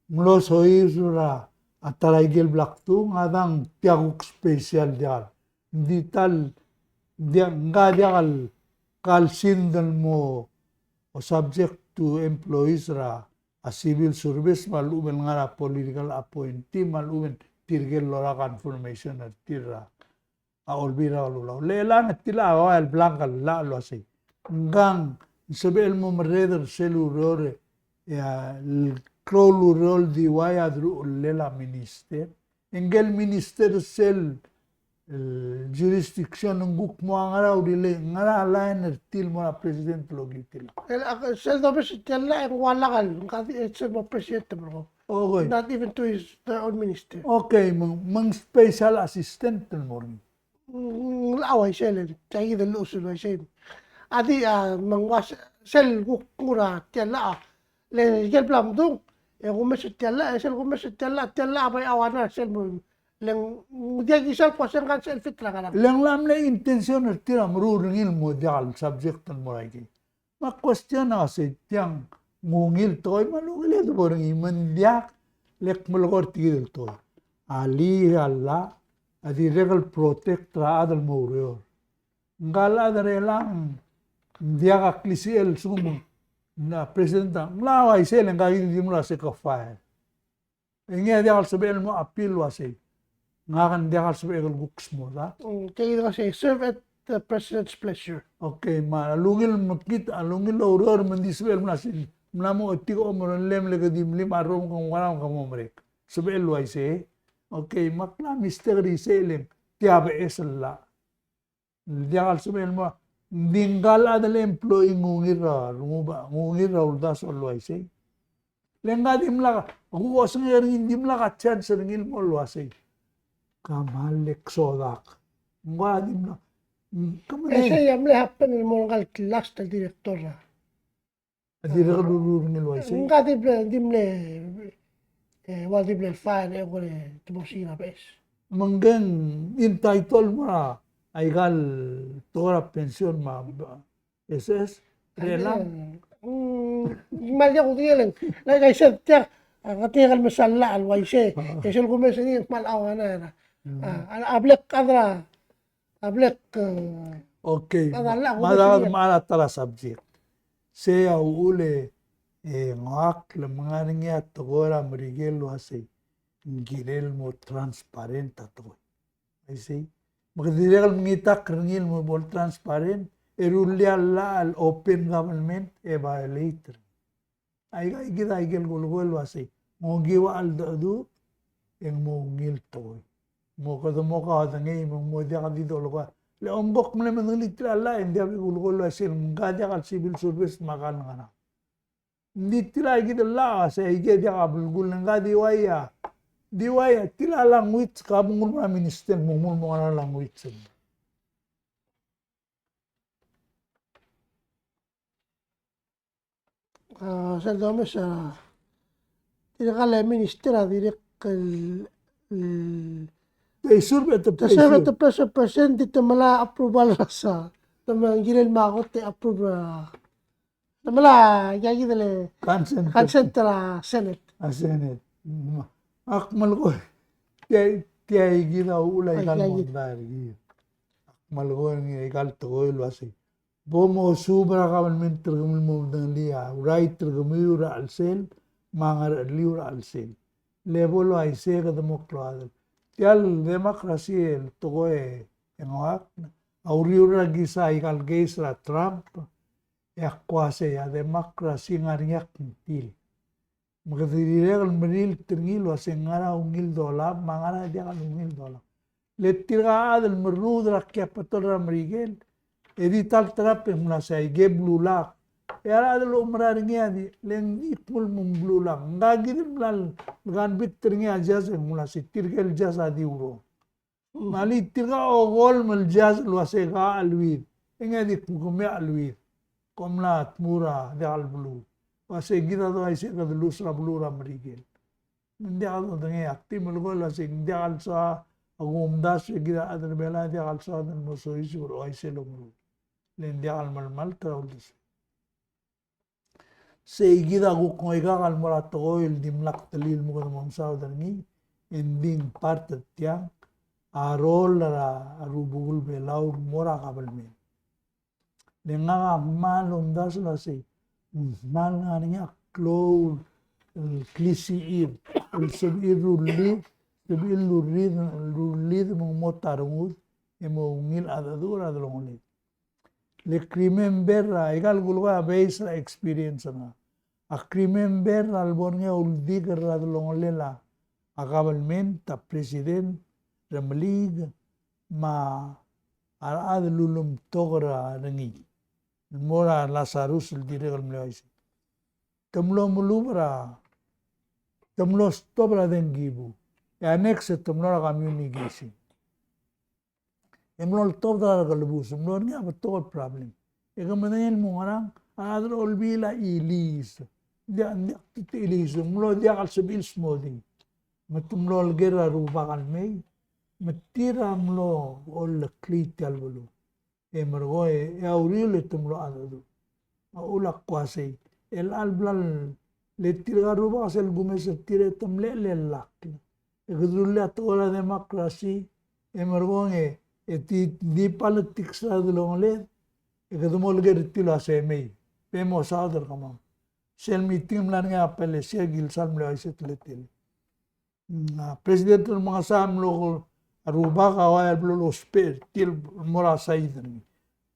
Mlo soiseb er a ta er aike el bla kdung, a dang tia kuk special diak. Ng di ta el, diak, ng diak el kalsind el mo, o subject to employees er a a civil service me a lechub e ng ngar er a political appointee me a lechub e tirke el loia confirmation er tir er a Olbiil er a Kelulau. Le chelechang e tilecha a ua el blank el llach el uasei. Ngkang, ng sebechel el mo merreder er sel ureor e, e a, el klou el ureor el di ua a deruchellel a minister. E ngike el minister sel, el jurisdiction ng kuk mo a ngera a ureor, ngera a line er tir el mo er a president el okiu tia el llach. El, a, sel domes er tia el llach e ng ua lak el, ngka di, e sel mo president el mo. Okay. Not even to his, their own minister. Okay, me ng, me ng special assistant el mo er ngii. Mm, ng ua isei le, tia kid el luchesii el ua isei. A di, a, me ng ua se-, sel kuk nguu er tia el llach, le ikel bla mdung, e kumes er tia el llach, e sel kumes er tia el llach, tia el llach a bai a ua er sel mo, le ng diak kisal kua se ng kan sel fit er a ngerang. Le ng mla mle intention er tir a meruul er ngii el mo diak el subject el mo er a ikei. Me a question a sei tiang, ng ungil tekoi me a lungil e de bo er ngii me ng diak, le ak melekoi er tia kid el tekoi. A lii a llach a dirrek el protect er a chad el mo oureor. Ngka el chad er chelechang ng diak a klisichel el sekum ng president a, ng mla ua isei le ngka kid di mlo er a se ke fire. E ngii a diak el sebechel el mo appeal el ua sei, ngak ng diak el sebechek el kuk smodii. Mm, tia kid a sei, serve at the president's pleasure. Okay, me a lungil mekngit, a lungil oureor me ng di sebechel el mla sei, mla mo otik a omerellem le ke di mlim a rrom ke mo ngerang ke mo merek. Sebechel el ua isei. Okay, me ak mla mistake er isei le ng tia beches el llach. Ng diak el sebechel el mo, ng di ngka el chad el employee ng ungil er a, ng ungil er a uldasu el ua isei. Le ngka a dimlak, a kuk osengek er ngii, dimlak a chance er ngii el mo el ua sei, kmal le ksodak. Ngka a dimlak. Kemam. E sei a mle happen el mo ngka el last el director er a A dirrek el ureor er ngii el ua isei. Ngka di mle, di mle, e, ua di mle file e kuk te mo siik a beches. Me ngke ng entitled mo er a ikal tekoi er a pension me a SS, er chelechang. Mm, me a diak kudengei el, like I said, tia, a, ngak a tia el mesa el llach el ua isei, e sel kumes er ngii me a ua ngera. A, a, a blek chad er a A blek, e, okay. Me a da me a ta er a subject. Sei a uchul e, e, ngak le menga er ngii a tekoi er a Merikel el ua sei, ng kirel mo transparent a tekoi. Aisei. Me ke dirrek el mengitakl er ngii el mo bo el transparent, e rullii a llach el open government, e violate er ngii. Aika, aikid a ikel kulekoi el ua sei, ng okiu a cheldecheduch, e ng mo ungil tekoi. Mo kede mo kaodengei, me ng mo diak di dolekoi. Le omko ak mle medengelii tia el llach, e ng diak di kulekoi el ua sei, ngka diak el civil service me a kal ngerang. Ng di tia ikid el llach a sei, aike diak a belkul, ngka di ua ia, di ua ia, tia el language, ka bung el mo er a minister, mo, mo, mo ngar er a language. A, sel domes a, tirka el minister a dirrek el, el, they serve at the, they serve at the pleasure of president, di te melai a approval er a sa, te me ng kirel me a kot e approve er a, te melai a, ia kid el consent, consent er a Senate. A Senate. Mm. Ak melekoi, tia, tia ikid a uchul a ikal mondai er kid. Ak melekoi er ngii a ikal tekoi el ua sei, bo mosuub er a kabelment er kemiu el mo medengelii a right er kemiu er a chelsel, me a ngerechelliu er a chelsel. Le bo el uaisei kede mo klou a chad. Tia el democracy el tekoi e ng ua, a uriul er a kisa ikal case er a Trump, e ak uasei a democracy ng ngar er ngii a kngtil. Me kede dirrek el merilt er ngii el uasei ngera ungil dolab, me a ngera diak el ungil dolab. Le tirka a chad el merruud er a Capitol er a Merikel, e di ta el terap e ng mla sei, aike blulak. E a rechad el oumera er ngii a di, le ng di kmo ng blulak. Ngka kid el mla el convict er ngii a judge e ng mla sei, tirke el judge a di urong. Me a le tirka a okolem el judge el uasei ka cheleuid. E ngii a di kmo kemiu a cheleuid. Kom mla tmuu er a diak el beluu. Uasei kid a dua isei kede lus er a beluu er a Merikel. Ng diak dodengei, ak di melekoi el uasei ng diak el soad a kumdasu e kid a chad er a Belau a diak el soad el mo soiseb er a uaisei el omeruul. Le ng diak el melemalt er a uldesuel. Sei kid a kuk ngoikak el mo er a tekoi el dimlak telil me kede mo mesaod er ngii, e ng di ng part er tiang a role er a rubekul Belau el mo er a kabelment. Le ngak a kmal omdasu el uasei, ng kmal ngar er ngii a klou el klisichir el sebechir el rullid, sebechir el rullid, rullid me ng mo ta rengud, e mo ungil cheldecheduch er a delongeled. Le ak remember a ikal kulekoi a base er a experience er ngak. Ak remember a lebo er ngii a uldik er a delongelel a government, a president, Remeliik, me a rechad el ulemtok er ngii el mo er a Lazarus el dirrek el mle uaisei. Te mlo melub er a, te mlo stop er a dengkibu. E a next e te mlo er a communication. E mlo oltobed er a rekelebus, mlo er ngii a betok el problem. E ke medengei el mo ngerang, a rechad er a Olbiil a ilease. Ng diak, ng diak te ilease, mlo diak el sebechir el smodii. Me te mlo oleker er a rubak el mei, me tir a mlo oleklii tia el beluu. E merekong e, e a uriul e te mlo chadecheduch. Me a uchul a kuk uasei, el chelecha el bla le tirka el rubak a sel kumes er tir e te mle chelellakl. E kede rullii a tekoi er a democracy, e merekong e, e di, di politics er a delongeled, e kede mo oleker er tir el uasei mei, be mo saod er kemam. Sel meeting el mla er ngii a policy a kilsal mle uaisei teletelel. Mm, a President Remengesau a mlo, a rubak a ua el blo lousbech er tir el mo er a side er ngii.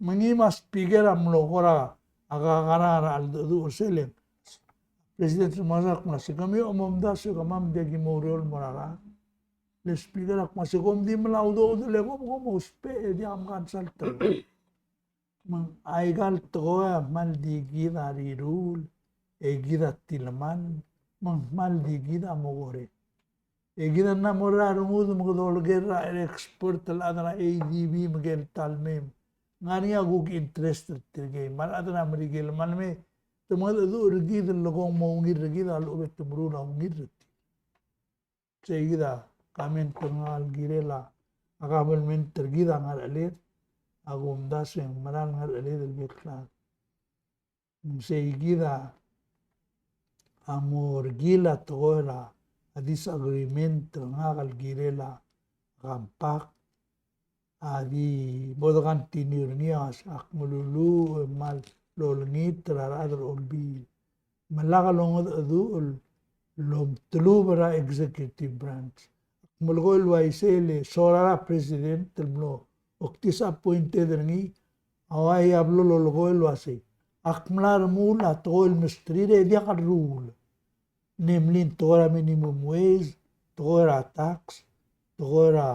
Me ngii me a speaker a mlo kora a kakerang er a cheldecheduch er sel. President Remengesau a kmo, se kemiu a mo omdasu e kemam ng diak ki mo oureor el mo er a rechad. Le speaker a kmo, se kom di mla udoud el e kom, kom ousbech e diak mkasal tekoi. Me ng aika el tekoi a kmal di kid a riruul, e kid a tilemall, me ng kmal di kid a mo korek. E kid a mla mo er a rengud me kede oleker er a expert el chad er a ADB me ke el ta el mei. Ng ngar er ngii a kuk interest er tirkei. Me a rechad er a Merikel me a le mei, te mengedecheduch er kid el lekong mo ungil er kid a lechub e te meruul a ungil er tir. Sei kid a comment er ngak el kirel a government er kid a ngerecheled, a kumdasu e ng meral ngerecheled el bek el chad. Sei kid a mo er kid a tekoi er a disagreement er ngak el kirel a compact, a di bo de continue er ngii a, ak meluluuch e kmal olengit er a rechad er a Olbiil. Me lak longedecheduch el omtelubel er a executive branch. Ak melekoi el uaisei le soal er a president el mlo, ak disappointed er ngii, a ua ia blo lolekoi el uasei, ak mla remuul a tekoi el mesterir e diak el ruul. Namely tekoi er a minimum wage, tekoi er a tax, tekoi er a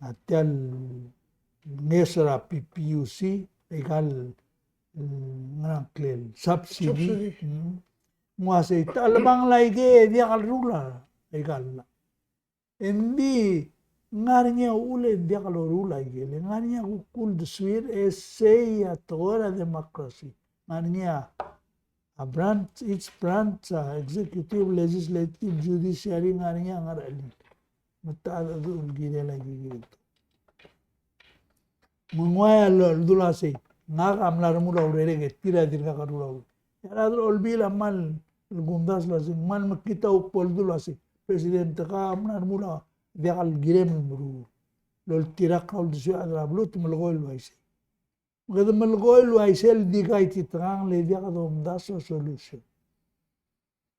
a tia el ngeso er a PPUC, aika el, mm, ngerang klel, subsidy. Subsidy. Mm. Ng uasei, te chelebangel aikei e diak el ruul aika el llach. Engdi ng ngar er ngii a uchul e ng diak loruul aikei, le ng ngar er ngii a kuk uldesuir e sei a tekoi er a democracy. Ng ngar er ngii a a branch, each branch, a executive, legislative, judiciary, ng ngar er ngii a ngerechelid. Me te chadecheduch el kirel a ikakid. Me ng ua ia el dul uasei, ngak a mla remuul a urerek e tir a dirkak a ruul a urerek. E a rechad er a Olbiil a kmal kumdasu el uasei, ng kmal mekngit a kuk bo el dul uasei, President, ke mla remuul a diak el kirem el meruul. Loltirakl a uldesuir a rechad er a beluu, te melekoi el uaisei. Me kede melekoi el uaisei el di kaititekangel e diak domdasu a solution.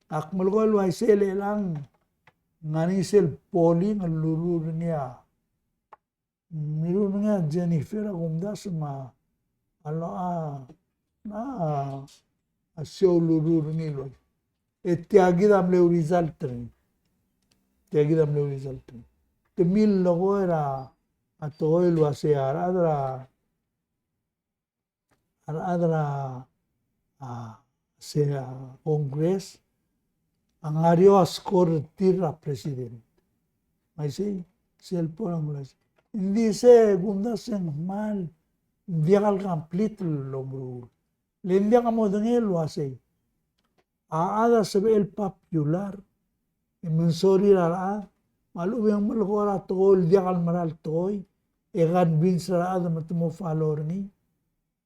Ak melekoi el uaisei el chelechang, ng ngar er ngii sel polling el lurruul er ngii a, lurruul er ngii a Jennifer a kumdasu me a, a lo a, a, a show lurruul er ngii el uaisei. E tia kid a mle result er ngii. Tia kid a mle result er ngii. Te milekoi er a, a tekoi el uasei a rechad er a a rechad er a, a, se, a, Congress, a ngar er eou a score er tir er a president. Me isei, sel bo el uaisei. Ng di se, kumdasu e ng kmal, ng diak el complete el omeruul. Le ng diak modengei el uasei. A chad a sebechel popular, e mensorir a rechad, me a lechub e ng melekoi er a tekoi el diak el mera el tekoi, e convince er a rechad me te mo follow er ngii,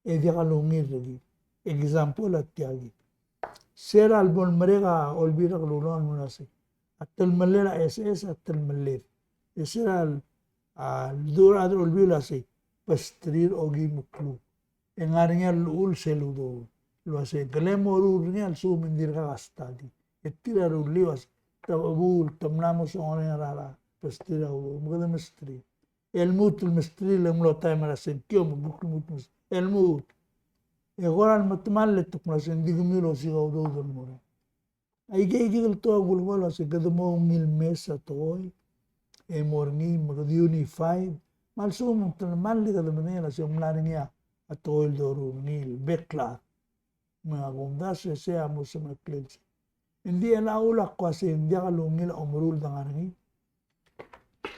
e diak lungil er kid. Example a tia kid. Se er a lebo lemerek a Olbiil er a Kelulau el uasei, a telemellel a SS a telemellel. E se er a, a, ledu a rechad er a Olbiil el uasei, pesterir a okeim el kluk. E ng ngar er ngii a llechul sel udoud el uasei, kele moruul er ngii a lsekum ng dirkak a study. E tir a rullii el uasei, te chebuul, te mla mo songerenger er a rechad, pesterir a udoud, me kede mesterir. E lmuut el mesterir, le ng mlo taem er a sengkio, me kuk lmuut el mesterir. E lmuut. E kora el metemall e te kmo se ng di kemiu el osiik a udoud el mo er ngii. Aike, aike el tekoi a kulekoi el uasei kede mo ungil mes a tekoi e mo er ngii me kede unified. Me a lsekum ng telemall e kede medengei el uasei ng mla er ngii a tekoi el doruul er ngii el bek el chad. Me a kumdasu e sei a mo semeklel sei. Ng di el uchul a kmo sei ng diak el ungil a omeruul el dengar er ngii.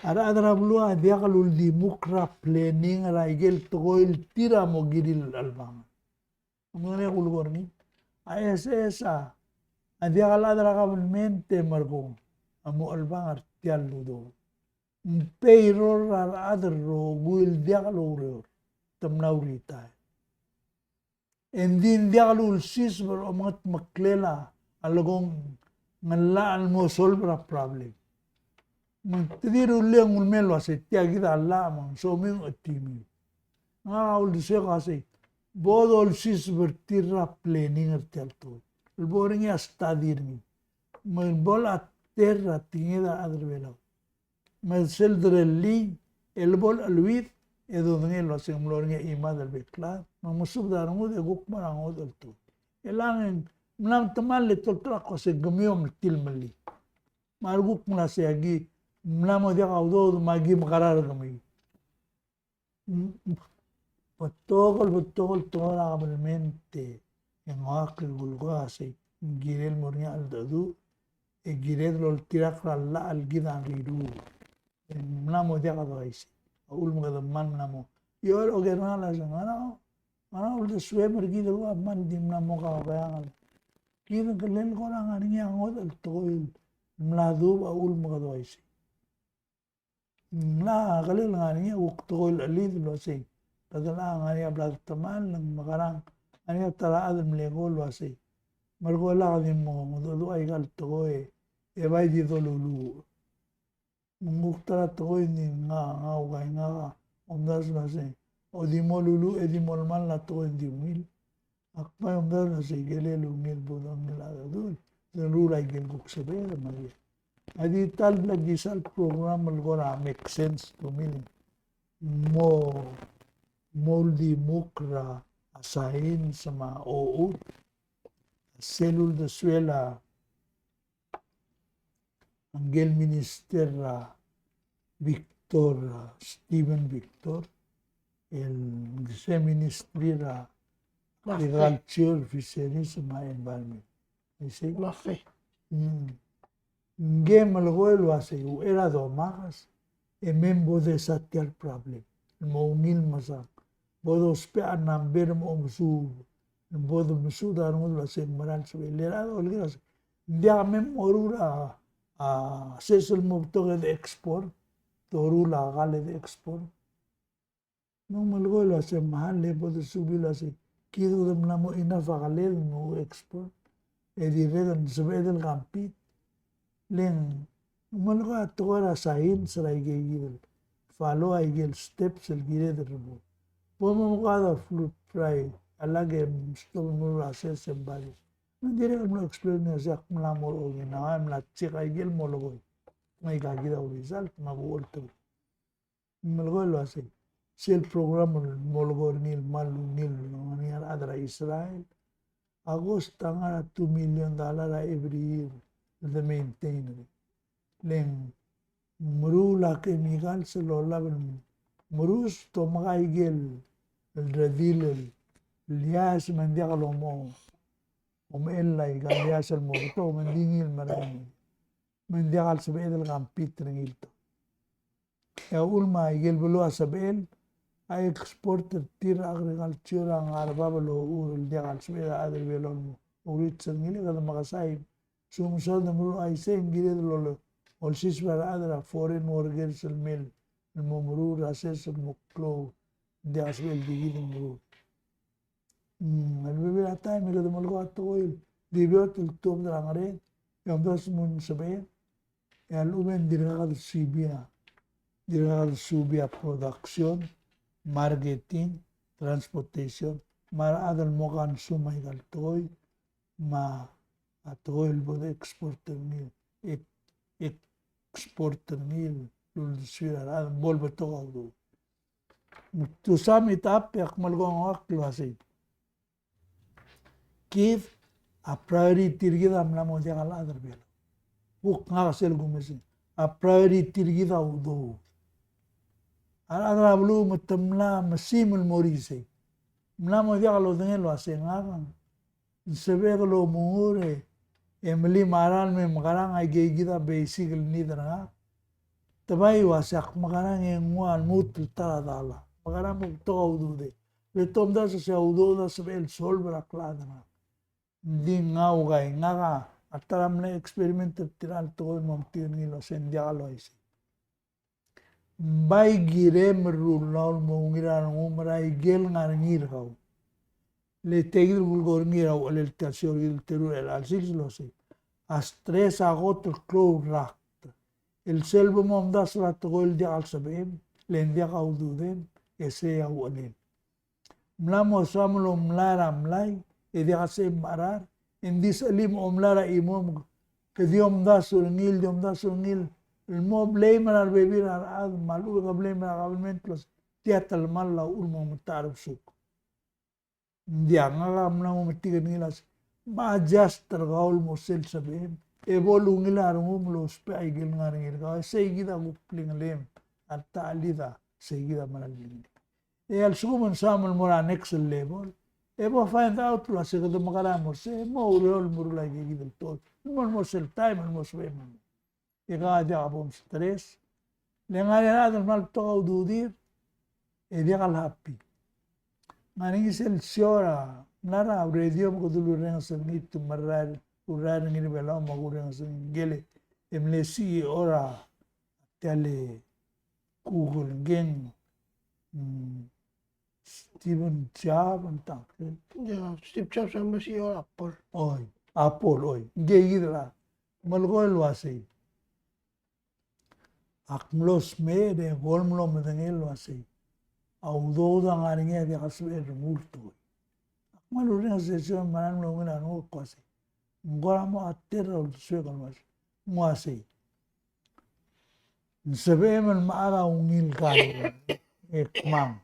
A rechad er a beluu a diak el uldimukl er a planning er aike el tekoi el tir a mo kirir el chelebangel. Ng mle kulekoi er ngii. A SS a, a diak el chad er a kabelment e merekong a mo chelebangel er tia el udoud. Ng payroll er a rechad el rokui el diak loureor. Te mla retire. E ng di ng diak el ulsiseb er a omengetmeklel a lekong ng llach el mo solve er a problem. Me te di rullii a nguu el mei el uasei tia kid a llach me ng somiu e timiu. Ngak a uldesuek el uasei bo dolsiseb er tir er a planning er tia el tekoi el bo er ngii a study er ngii. Me bo lechater er a tekinged a rechad er a Belau. Me sel derellii el bo lecheleuid e dodengei el uasei ng mlo er ngii a chimad el bek el chad, me ng mesubed a rengud e kuk mo er a ngodech el tekoi. E le ng mla metemall e te olterau el kmo se kemiu a mle tilemellii. Me a rekuk mla sei a ki mla mo diak a udoud me a ki mekerang er kemiu. Betok el, betok el tekoi er a kabelment e ng ua kuk kulekoi a sei ng kirel mo er ngii a cheldecheduch e kired el oltirakl er a llach el kid a riruul. E ng mla mo diak a doisei. A uchul me kede kmal mla mo. Io el oker er ngii a se ngera, ngera uldesuem er kid el ua kmal di mla mo kakeang. Kid ng kirel kora ngar er ngii a ngodech el tekoi el mla dubech a uchul me kede doisei. Ng mla kirel ngar er ngii a kuk tekoi el chelid el uasei kede locha ngar er ngii a bla detemall, ng mekerang, ngar er ngii a ta er a chad el mle ko el uasei. Merekong e lak di mo mengedecheduch aika el tekoi e bai di doluluuch. Me ng kuk ta er a tekoi ng di ngak, ngak a ukai ngak a omdasu el uasei, o di mo luluuch e di mo lmall a tekoi ng di ungil. Ak bai omdasu el uasei kirel ungil, bo dongil a cheldecheduch, e ng ruul aike el kuk sebeched me a di. A di ta el bla kisa el program el kora make sense to me. Mo, mo uldimukl er a science me a ochut. Sel uldesuel a ngike el minister er a Victor, a Steven Victor, el se ministry er a agriculture, fisheries me a environment. Isei? Mafe. Mm. Ngike el melekoi el uasei uchei er a domakes e me bo desa tia el problem el mo ungil mesang. Bo dousbech a number me omesuub. Bo domesuub a rengud el uasei ng mera el sebechel. Le a dolekoi el uasei ng diak me moruul a, a sesei el mo betok e de export, doruul a kall e de export. Me ng melekoi el uasei me a le bo desubii el uasei kid a mla mo enough a kall el mo export. E dirrek el sebeched el compete. Le ng melekoi a tekoi er a science er aike kid el follow aike el steps el kired el rebo. Bo mo mekad a fruit fry a lak e stop el meruul a sesei e ng bali. Me ng dirrek el mlo explain el uasei ak mla mo er a Okinawa e mla check aike el molekoi. Me aika kid a result me a bo oltobed. Melekoi el uasei sel program el molekoi er ngii el kmal ungil el ngar er ngii a rechad er a Israel a cost a ngar er a two million dollar a every year el de maintain er ngii. Le ng meruul a chemicals el olab el merus, te omeka aike el redil el ias me ng diak lomo, omechell aika el ias el mo betok me ng di ngii el merael. Me ng diak el sebeched el compete er ngii el tekoi. E a uchul me aike el beluu a sebechel a export er tir a agriculture a ngar er bab el ochur el diak el sebeched a chad er a Belau el mo ourits er ngii, le kede mekesai. Sel mesaod el meruul a isei e ng kired el olsiseb a rechad er a foreign workers el mei el mo meruul er a sesei el mo klou, ng diak el sebechel di kid el meruul. Mm, a lebebil a taem e kede melekoi a tekoi el di beot el tuobed er a ngerel, e omdasu el mo sebeched, e a lechub e ng dirkak de subii a, dirkak de subii a production, marketing, transportation, me a rechad el mo consume aika el tekoi, me a tekoi el bo de export er ngii, e, export er ngii el uldesuir a rechad me bo lebetok a udoud. To sum it up, e ak melekoi ngak el uasei kid, a priority er kid a mla mo diak el chad er a Belau. Kuk ngak sel kumes e, a priority er kid a udoud. A rechad er a beluu me te mla mesiim el mo er isei. Mla mo diak lodengei el uasei ngak a ng sebechek el omengur e, e melim a ralm me mekerang, aike kid a basic el need er ngak. Te bai uasei ak mekerang e nguu a lmuut el ta er a dollar. Mekerang me betok a ududed. Le te omdasu e se a udoud a sebechel solve er a klechad er ngak. Ng di ngau a kai, ngak a ta er a mle experiment er tir el tekoi el mo metik er ngii el uasei ng diak el uaisei. Ng bai kirem el rullau el mo ungil a rengum er a ikel ngar er ngii er kau. Le tia kid el kulekoi er ngii er a uchelel tia el show er kid el teru er chelecha el sils el uasei, a stress a kot el klou el rakt. El sel bo momdasu er a tekoi el diak el sebechem, le ng diak a ududem, e sei a uchelel. Mla mo soam el omlai er a mlai, e diak a sebechem mecherar, e ng di sechelim omlai er a chimo, ke di omdasu er ngii, di omdasu er ngii, el mo blame er a rebebil er a rechad, me a lechub e ke blame er a government el uasei tia a telemall a uchul me ng metacherbesul. Ng diak, ngak a mla mo metik er ngii el uasei, me a adjust er kau el mo sel sebechem, e bo lungil a rengum el ousbech a ikel ngar er ngii er kau, e sei kid a kuk blingelem, a ta el id a sei kid a mera el blingelem. E a lsekum e ng soam el mo er a next level, e bo find out el uasei kede mekerang e mo er sei, e mo oureor el meruul aike kid el tekoi el mo, mo sel taem el mo sebechem. E kau a diak bo mstress. Le ngar er ngii a rechad el kmal betok a ududir, e diak el happy. Ngar er ngii sel show er a, mla er a radio me kede lurrenges er ngii, te merael, lurrael er ngii er a Belau me kurrenges er ngii, ngike el, e mle C E O er a tia el Google, ngii, mm, Steve Jobs, ng tang. Yeah, Steve Jobs a mle C E O er a Apple. Oi, Apple, oi. Ngii kid er a, melekoi el uasei, ak mlo smecher e kol mlo medengei el uasei, a udoud a ngar er ngii a diak el sebechel el remuul el tekoi. Ak kmal lurrenges er sel show me ng mlo ungil a renguk el uasei, ng kora mo ater a uldesuek el uasei, ng uasei, ng sebechem el mechar a ungil kall e kmang.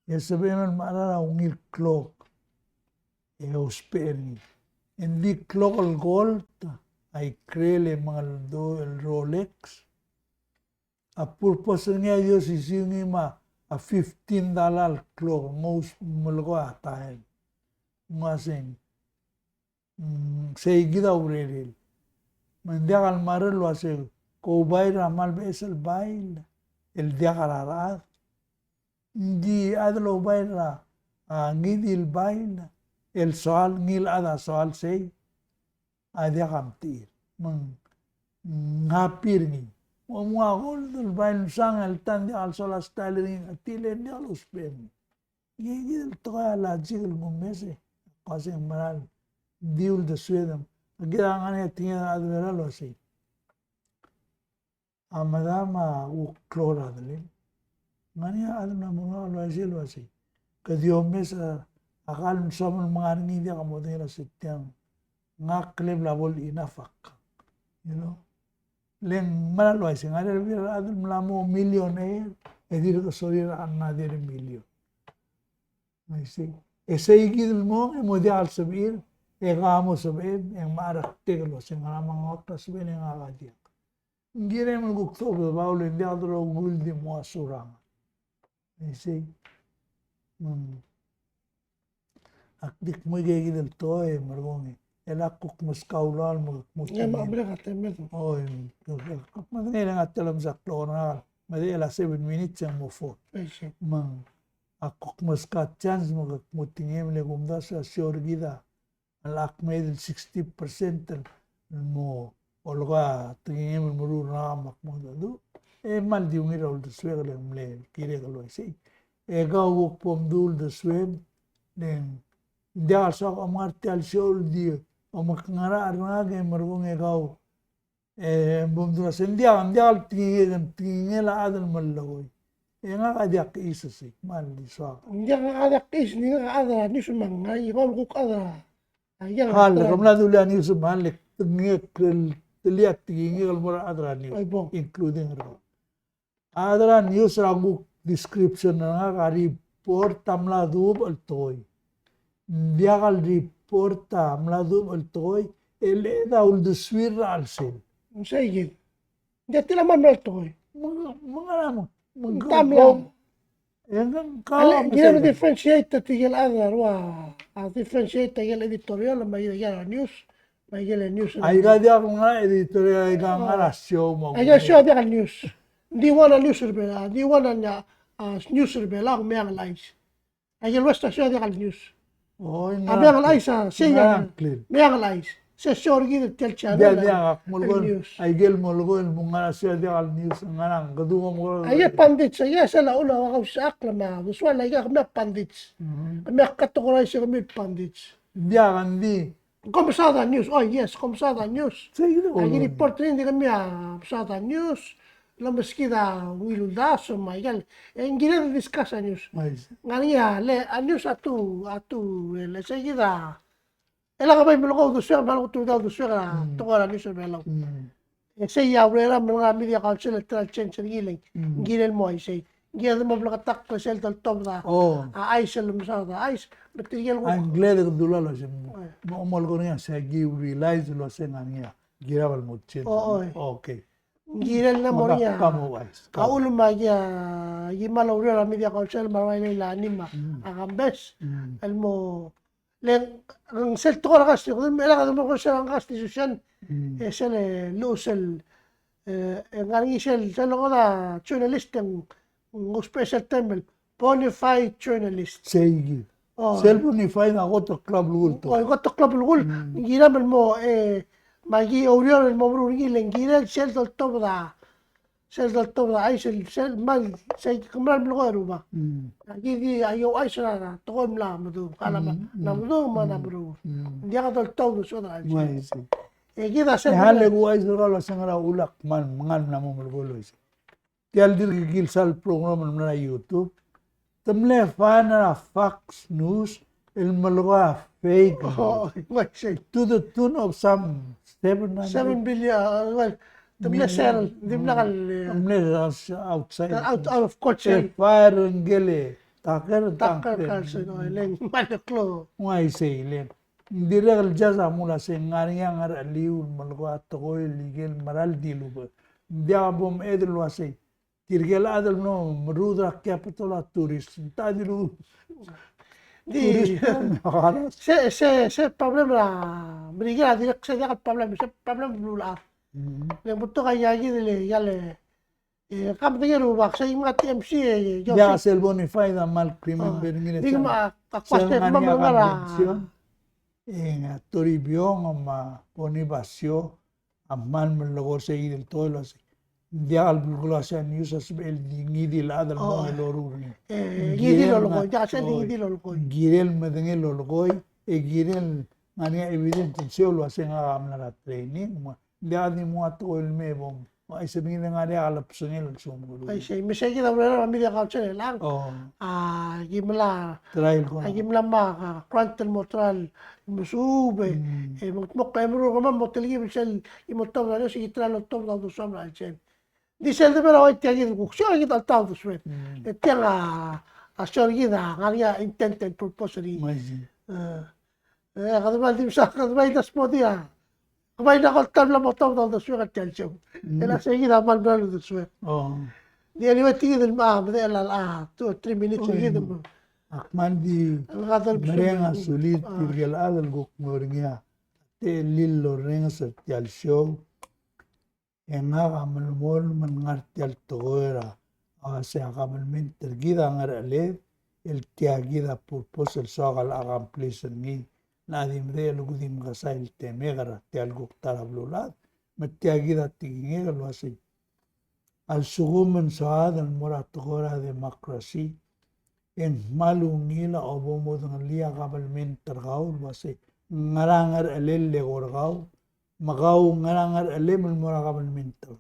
E sebechem el mechar a ungil klok e ousbech er ngii. Ng di klok el gold a ikrel e mengeldoiu el Rolex. A purpose er ngii a di osisiu ngii me a fifteen dollar el klok, ng ousbech, melekoi a taem. Ng uasei, mm, sei kid a urerel. Me ng diak el marrel el uasei, ke oubail er a kmal beches el bail el diak er a rechad. Ng di chad el oubail er a, a, ngii di el bail el soal, ngii el chad a soal sei, a diak a mtir. Me ng, mm, happy er ngii. Mo mnguu a gold el bail, msang el ta, ng diak el soal a style er ngii, a tir e ng diak lousbech er ngii. Ngii kid el tekoi a logic el kumes e, ko uasei ng meral di uldesued. Aki ngar er ngii a tekingek a chad er a Belau el uasei, a medam a kuk klou er a delem. Ngar er ngii a chad el mla mo er ngak el uaisei el uasei, ke di omes a, a kall me soam el mengar er ngii, diak modengei el uasei tiang. Ngak a klebel a bo el enough a kang. You know? Le ng mera el uaisei, ngar er ngii a rechad el mla mo millionaire, e dirk sorir a another million. Uaisei. E sei kid el mong, e mo diak el sebechir, e kau a mo sebechem, e ng mla er a ktek el uasei, ngera me ng ua kuk sebechel e ngak a diak. Ng kirem el kuk tobed el bau le ng diak el rokui el di mo a surang. Uaisei. Mm. Ak di kmo ike kid el tekoi, merekong e. E le ak kuk meskau el ua el mo kuk mo. Oi, kuk medengei e le ng a telemesa klok er ngak. Me di el a seven minutes e ng mo four. Me ng, ak kuk meskau a chance me kuk mo tekingem, le kumdasu a show er kid a, el ak mei el sixty percent el mo olekoi a tekingem el meruul er ngak me ak mo dmu. E kmal di ungil a uldesuek el mle kirek el uaisei. E kau kuk bo mdu uldesuem, le ng diak el soak omngar tia el show el di omekngerachel er ngak e merekong e kau, e bo mdu el uasei ng diak, ng diak el tekingek, tekingel a chad el melekoi. E ngak a diak kis sei, kmal di soak. Ng diak, ngak a diak kis, ng di ngak a chad er a news me ng ngar er ngii, kau kuk chad er a Hall, ke mla dulii a news me hall, e tekingek el, telia tekingek el mo er a chad er a news, including er kau. A chad er a news er a kuk description er ngak a report a mla dubech el tekoi. Ng diak el rep-, report a mla dubech el tekoi, e le a uldesuir er a chelsel. Ng sei kid. Ng diak, tia el mla mera el tekoi. Me ng, me ng ngerang, me ng, ng tamiam. E ng, ng kau, ale, ng kirem sei kid. Differentiate tirke el chad er a rua, a differentiate tirke el editorial, me a ikel news, me a ikel news. Aika diak el ngar er a editorial, aika ngar er a show, me a, aika show a diak el news. Ng di ua a news er a Belau, ng di ua a, a, news er a Belau, a Meang el Chais. Aike el West a sel diak el news. O, a Meang el Chais a, sei a, Meang el Chais. Se show er kid er tia el channel. Diak, diak, ak melekoi el news. Aike el melekoi el mo ngar er a sel diak el news, ngar er a, kede mo melekoi. Aike el pandits, aike sel a ula ua kau sel a klemad. Usual aike kemiu a pandits. Kemiu a categorize kemiu el pandits. Diak, ng di. Kom mesaod a news. Oh, yes, kom mesaod a news. Sei kid. Aki report er ngii, di kemiu a mesaod a news. Lomeskid a ungil uldasu me a ikel. E ng kired el discuss a news. Ngar er ngii a, le, a news a tu, a tu, e le sei kid a. E le ke bai melekoi a uldesuek, me a leko tuobed a uldesuek er a tekoi er a news er a Belau. E sei a urerem el ngar er a Media Council el ta er a change er ngii le ng kirel mo uaisei. Ng kired el mo bleketakl er sel doltobed a chais el mesaod a chais. Me tirke el kuk. I'm glad e ke dula el uasei. Mo, mo leko er ngii a sei aki realize el uasei ngar er ngii a kirab el mo change. O, o. Okay. Ng kirel el mo er ngii a. Ka mo uaisei. Ka ulemai a ki, a ki mal oureor er a Media Council me a ua ilei el Anima. A Kambes. El mo Le ng sel tekoi er a Constitution, e le kede mo er sel Constitution, e sel, e, luchesel, e, e ngar er ngii sel, sel lekong a journalist e ng, ng ousbech sel term el bona fide journalist. Sei kid. O. Sel bona fide a kot el klou a belkul. O, kot el klou a belkul. Ng kirem el mo, e, me aki oureor el mo meruul er ngii le ng kirel sel doltobed a Sel doltobed a chais el, sel mal, sei kmal melekoi a Rubak. Aki di, a ouchais er a tekoi el mla meduch, ka mla, mla meduch me a mla meruul. Ng diak doltobed a soad er a chais. E kid a sel. E a le kuchais er kau el uasei ngera ulak mal, mal mla mo melekoi el uaisei. Tia el dirk kilsa el program el mla er a YouTube. Te mle fine er a Fox News el melekoi a fake news. Oh, uaisei. To the tune of some seven hundred. Seven billion, uh, well, te mle settle, dimlak el, uh, mle outside. Out, out of court, e fire er ngike el Tucker, Tucker Carlson, oh, e le ng mal klou. Uaisei, e le ng dirrek el judge a mle uasei ng ngar er ngii a ngeracheliu el melekoi a tekoi el ikel mera el dilubech. Ng diak bo meched el uasei tirke el chad el mlo meruul er a Capitol a tourist. Ng ta dilu. Di, tourist, se, se, se problem er a Merikel a dirrek se diak el problem, se problem er a beluulechad. Le ng betok a iakid el, ikel, e, ka medengei a Rubak, se ng ngar er a T M C, e, diak sel bona fide a mal remember er ngii. Di me a, a kuasei me a ngar er a. E ng a Toribiong me a Bonifacio, a kmal melekoi er sei kid el tekoi el uasei. Ng diak el belkul a uasei a news a sebechel di ngii di el chad el mo el loruul er ngii. E, ngii di el lolekoi, diak sel di ngii di el lolekoi. Ng kirel medengei el lolekoi, e kirel ngar er ngii a evidence el show el uasei ngak a mla er a training, me ng diak di mo ua tekoi el mei e bo. Uaisei, me ng di ngar er ngii a kelebsengel el show el meruul. Uaisei, me sei kid a urerem a Media Council er chelechang. O. A, ki mla, a, ki mla mo, a, grant el mo try el mesuub, e, e, mo, mo, e, meruul er kemam mo telkib el sel, e mo tobed a news, e ki try el tobed a uldesuam er a chelsel. Di sel de mera ua tia kid el kuk show, e kid a ta uldesued. E tiang a, a show er kid a ngar er ngii a intent and purpose er ngii. Uaisei. E, e, kede bai di mesa, kede bai di smodii a. Ke bai di ko el ta el mla mo tobed a uldesuek er tia el show. E le sei kid a kmal mera el uldesuek. O. Di anyway, tia kid el mla, a, medechel a, a, two or three minutes er kid el mo. Ak kmal di mereng a sulir tirke el chad el kuk mo er ngii a techellir el orrenges er tia el show. E ngak a melemolem el ngar er tia el tekoi er a, a, se a kabelment er kid a ngerecheled, el tia kid a purpose el soak el accomplish er ngii. Ng di medechel el kuk di mekesai el temek er tia el kuk ta er a beluulechad, me tia kid a tekingek el uasei. A lsekum e ng soad el mo er a tekoi er a democracy, e ng kmal ungil a obo modengelii a kabelment er kau el uasei, ngera a ngerechelel el eko er kau, me kau ngera a ngerechelem el mo er a kabelment er kau.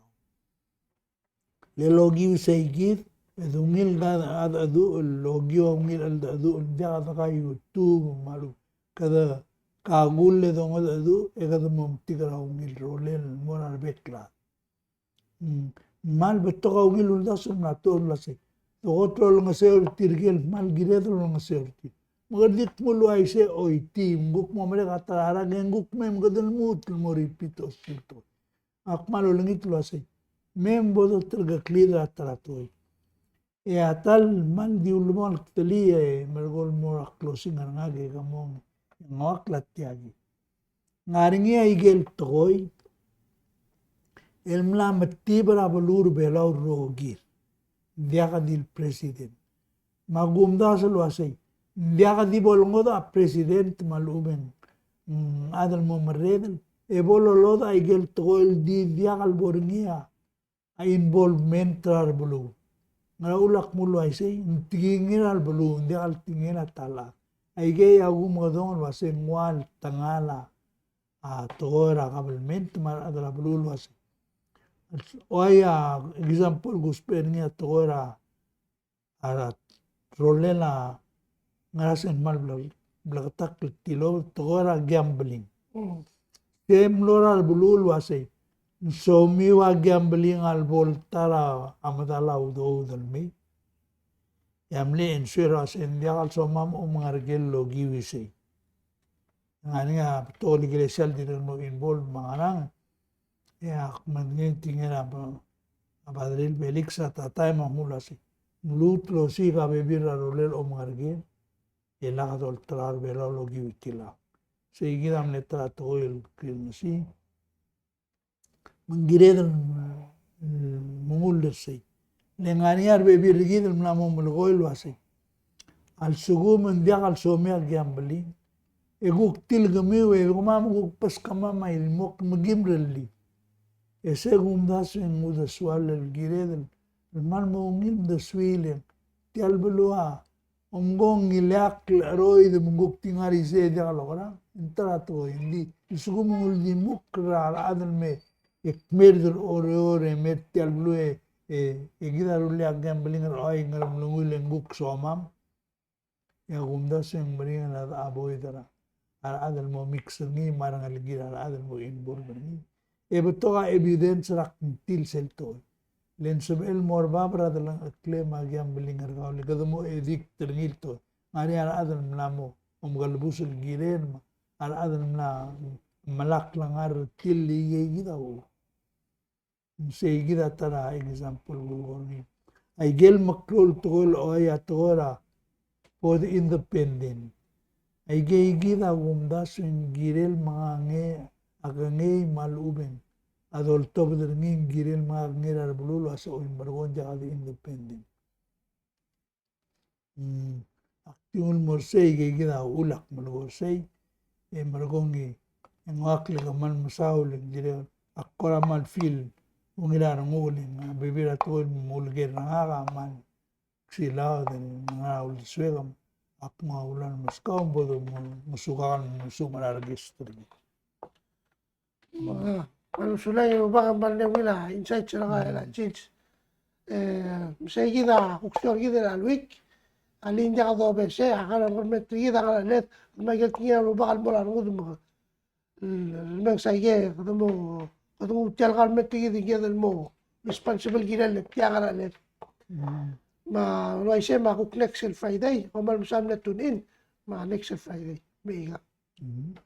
Le lokiu sei kid, e dungil a cheldecheduch, lokiu a ungil cheldecheduch, ng diak de ka YouTube me a lu, kede kakull e dongedecheduch, e kede mo metik er a ungil rolel el mo er a rebek el chad. Mm, kmal betok a ungil uldasu el mla tuobed el uasei. Te kot el olengeseu er tirke el kmal kired el olengeseu er tir. Me kede di kmo el uaisei, oitii, ng kuk mo merek a ta er a rak e ng kuk mei me kede lmuut el mo repeat a osisiu el tekoi. Ak kmal olengit el uasei, me bo doterkeklid er a ta er a tekoi. E a ta el kmal di ulebongel a ktelii e merekong el mo er a closing er ngak e ke mo nguu a klatiaki. Ng ngar er ngii a ikel tekoi el mla metib er a beluu er a Belau el rokir, ng diak di el president. Me a kumdasu el uasei, ng diak di bo lengodech a president me a lechub e ng, mm, chad el mo merredel, e bo lolodech a ikel tekoi el di diak el bo er ngii a a involvement er a rebeluu. Ngera uchul ak mle uaisei, ng tekingir a rebeluu, ng diak el tekingir a ta el chad. Aikei a kumekedong el uasei ng ua el tengal a, a tekoi er a government me a rechad er a beluu el uasei. Ua a example kusbech er ngii a tekoi er a a rolel a ngera se ng kmal ble-, bleketakl el tilobed, tekoi er a gambling. Mm. Se mlo er a rebeluu el uasei, ng somiu a gambling a lebo el ta er a medal a udoud el mei. E a mle ensure er a se ng diak el somam a omengerker el okiu isei. Ng ngar er ngii a betok el ikelesia el dirrek el mo involve me a ngerang. E ak medengei e ng tekingir a, a Padre Felix er a ta el taem a kmo uasei, ng lmuut el osiik a bebil er a rolel a omengerker e lak dolterau er a Belau el okiu er tiang. Sei kid a mle ta er a tekoi el kirengesii. Me ng kired el, mm, mengull er sei. Le ngar er ngii a rebebil er kid el mla mo melekoi el uasei, a lsekum ng diak el somii a gambling, e kuk tilkemiu e kemam kuk beskemam a ilmo me kim rellii. E se kumdasu e ng uldesuel el kired el kmal mo ungil el mdesuiu el tia el beluu a omko ng ileakl el cheroid me ng kuk di ngar er isei e diak lokerang, ng ta er a tekoi. Ng di, a lsekum ng uldimukl er a rechad el me, e kmerd er Oreor e merd tia el beluu e, e, e kid a rullii a gambling er a oik, ng ngar er a mlenguiu e le ng kuk somam. E a kumdasu e ng meringel a avoid er a a rechad el mo mix er ngii me a rengelekir a rechad el mo involve er ngii. E betok a evidence er a kngtil sel tekoi. Le ng sebechel el mo er bab er a delengchekle me a gambling er kau, le kede mo addict er ngii el tekoi. Ng ngar er ngii a rechad el mla mo omekelebus el kirel me a rechad el mla melakl a ngar er tir el ikei kid a uchul. Sei kid a ta er a example el kulekoi er ngii. Aikel meklou el tekoi el ua a tekoi er a bo de independent. Aikei kid a kumdasu e ng kirel mengangei a kengei me a lechub e ng a doltobed er ngii, ng kirel mengangei er a rebeluu el uasei, oi, merekong e ng diak de independent. Mm, ak di nguu el mo er sei, aikei kid a uchul ak melekoi er sei, e merekong e ng ua ak le kmal mesaul e ng dirrek ak kora kmal feel ungil a renguk e ng a bebil er a tekoi el mo uleker er ngak a kmal silaod e ng ngar er a uldesuek, ak nguu a ulaol el meskau me bo de mo, mo ngosukak el mo ngosukak er a rechad er kid. A, me a lsekum e ng bai mle ungil a insights er ngak el change. E, me sei kid a kuk siobai kid er a week, a le ng diak dobes e, a kar er a government er kid a ngar er a led, me a ikel tekingir a rubak el mo er a rengud me, mm, me ng saike, kede mo, kede nguu tia el government er kid el kired el mo responsible el kirel tia el ngar er a led. Mm. Me a uaisei me a kuk next el Friday, kom kmal mesaul el mle tune in, me a next el Friday, me ika. Mm.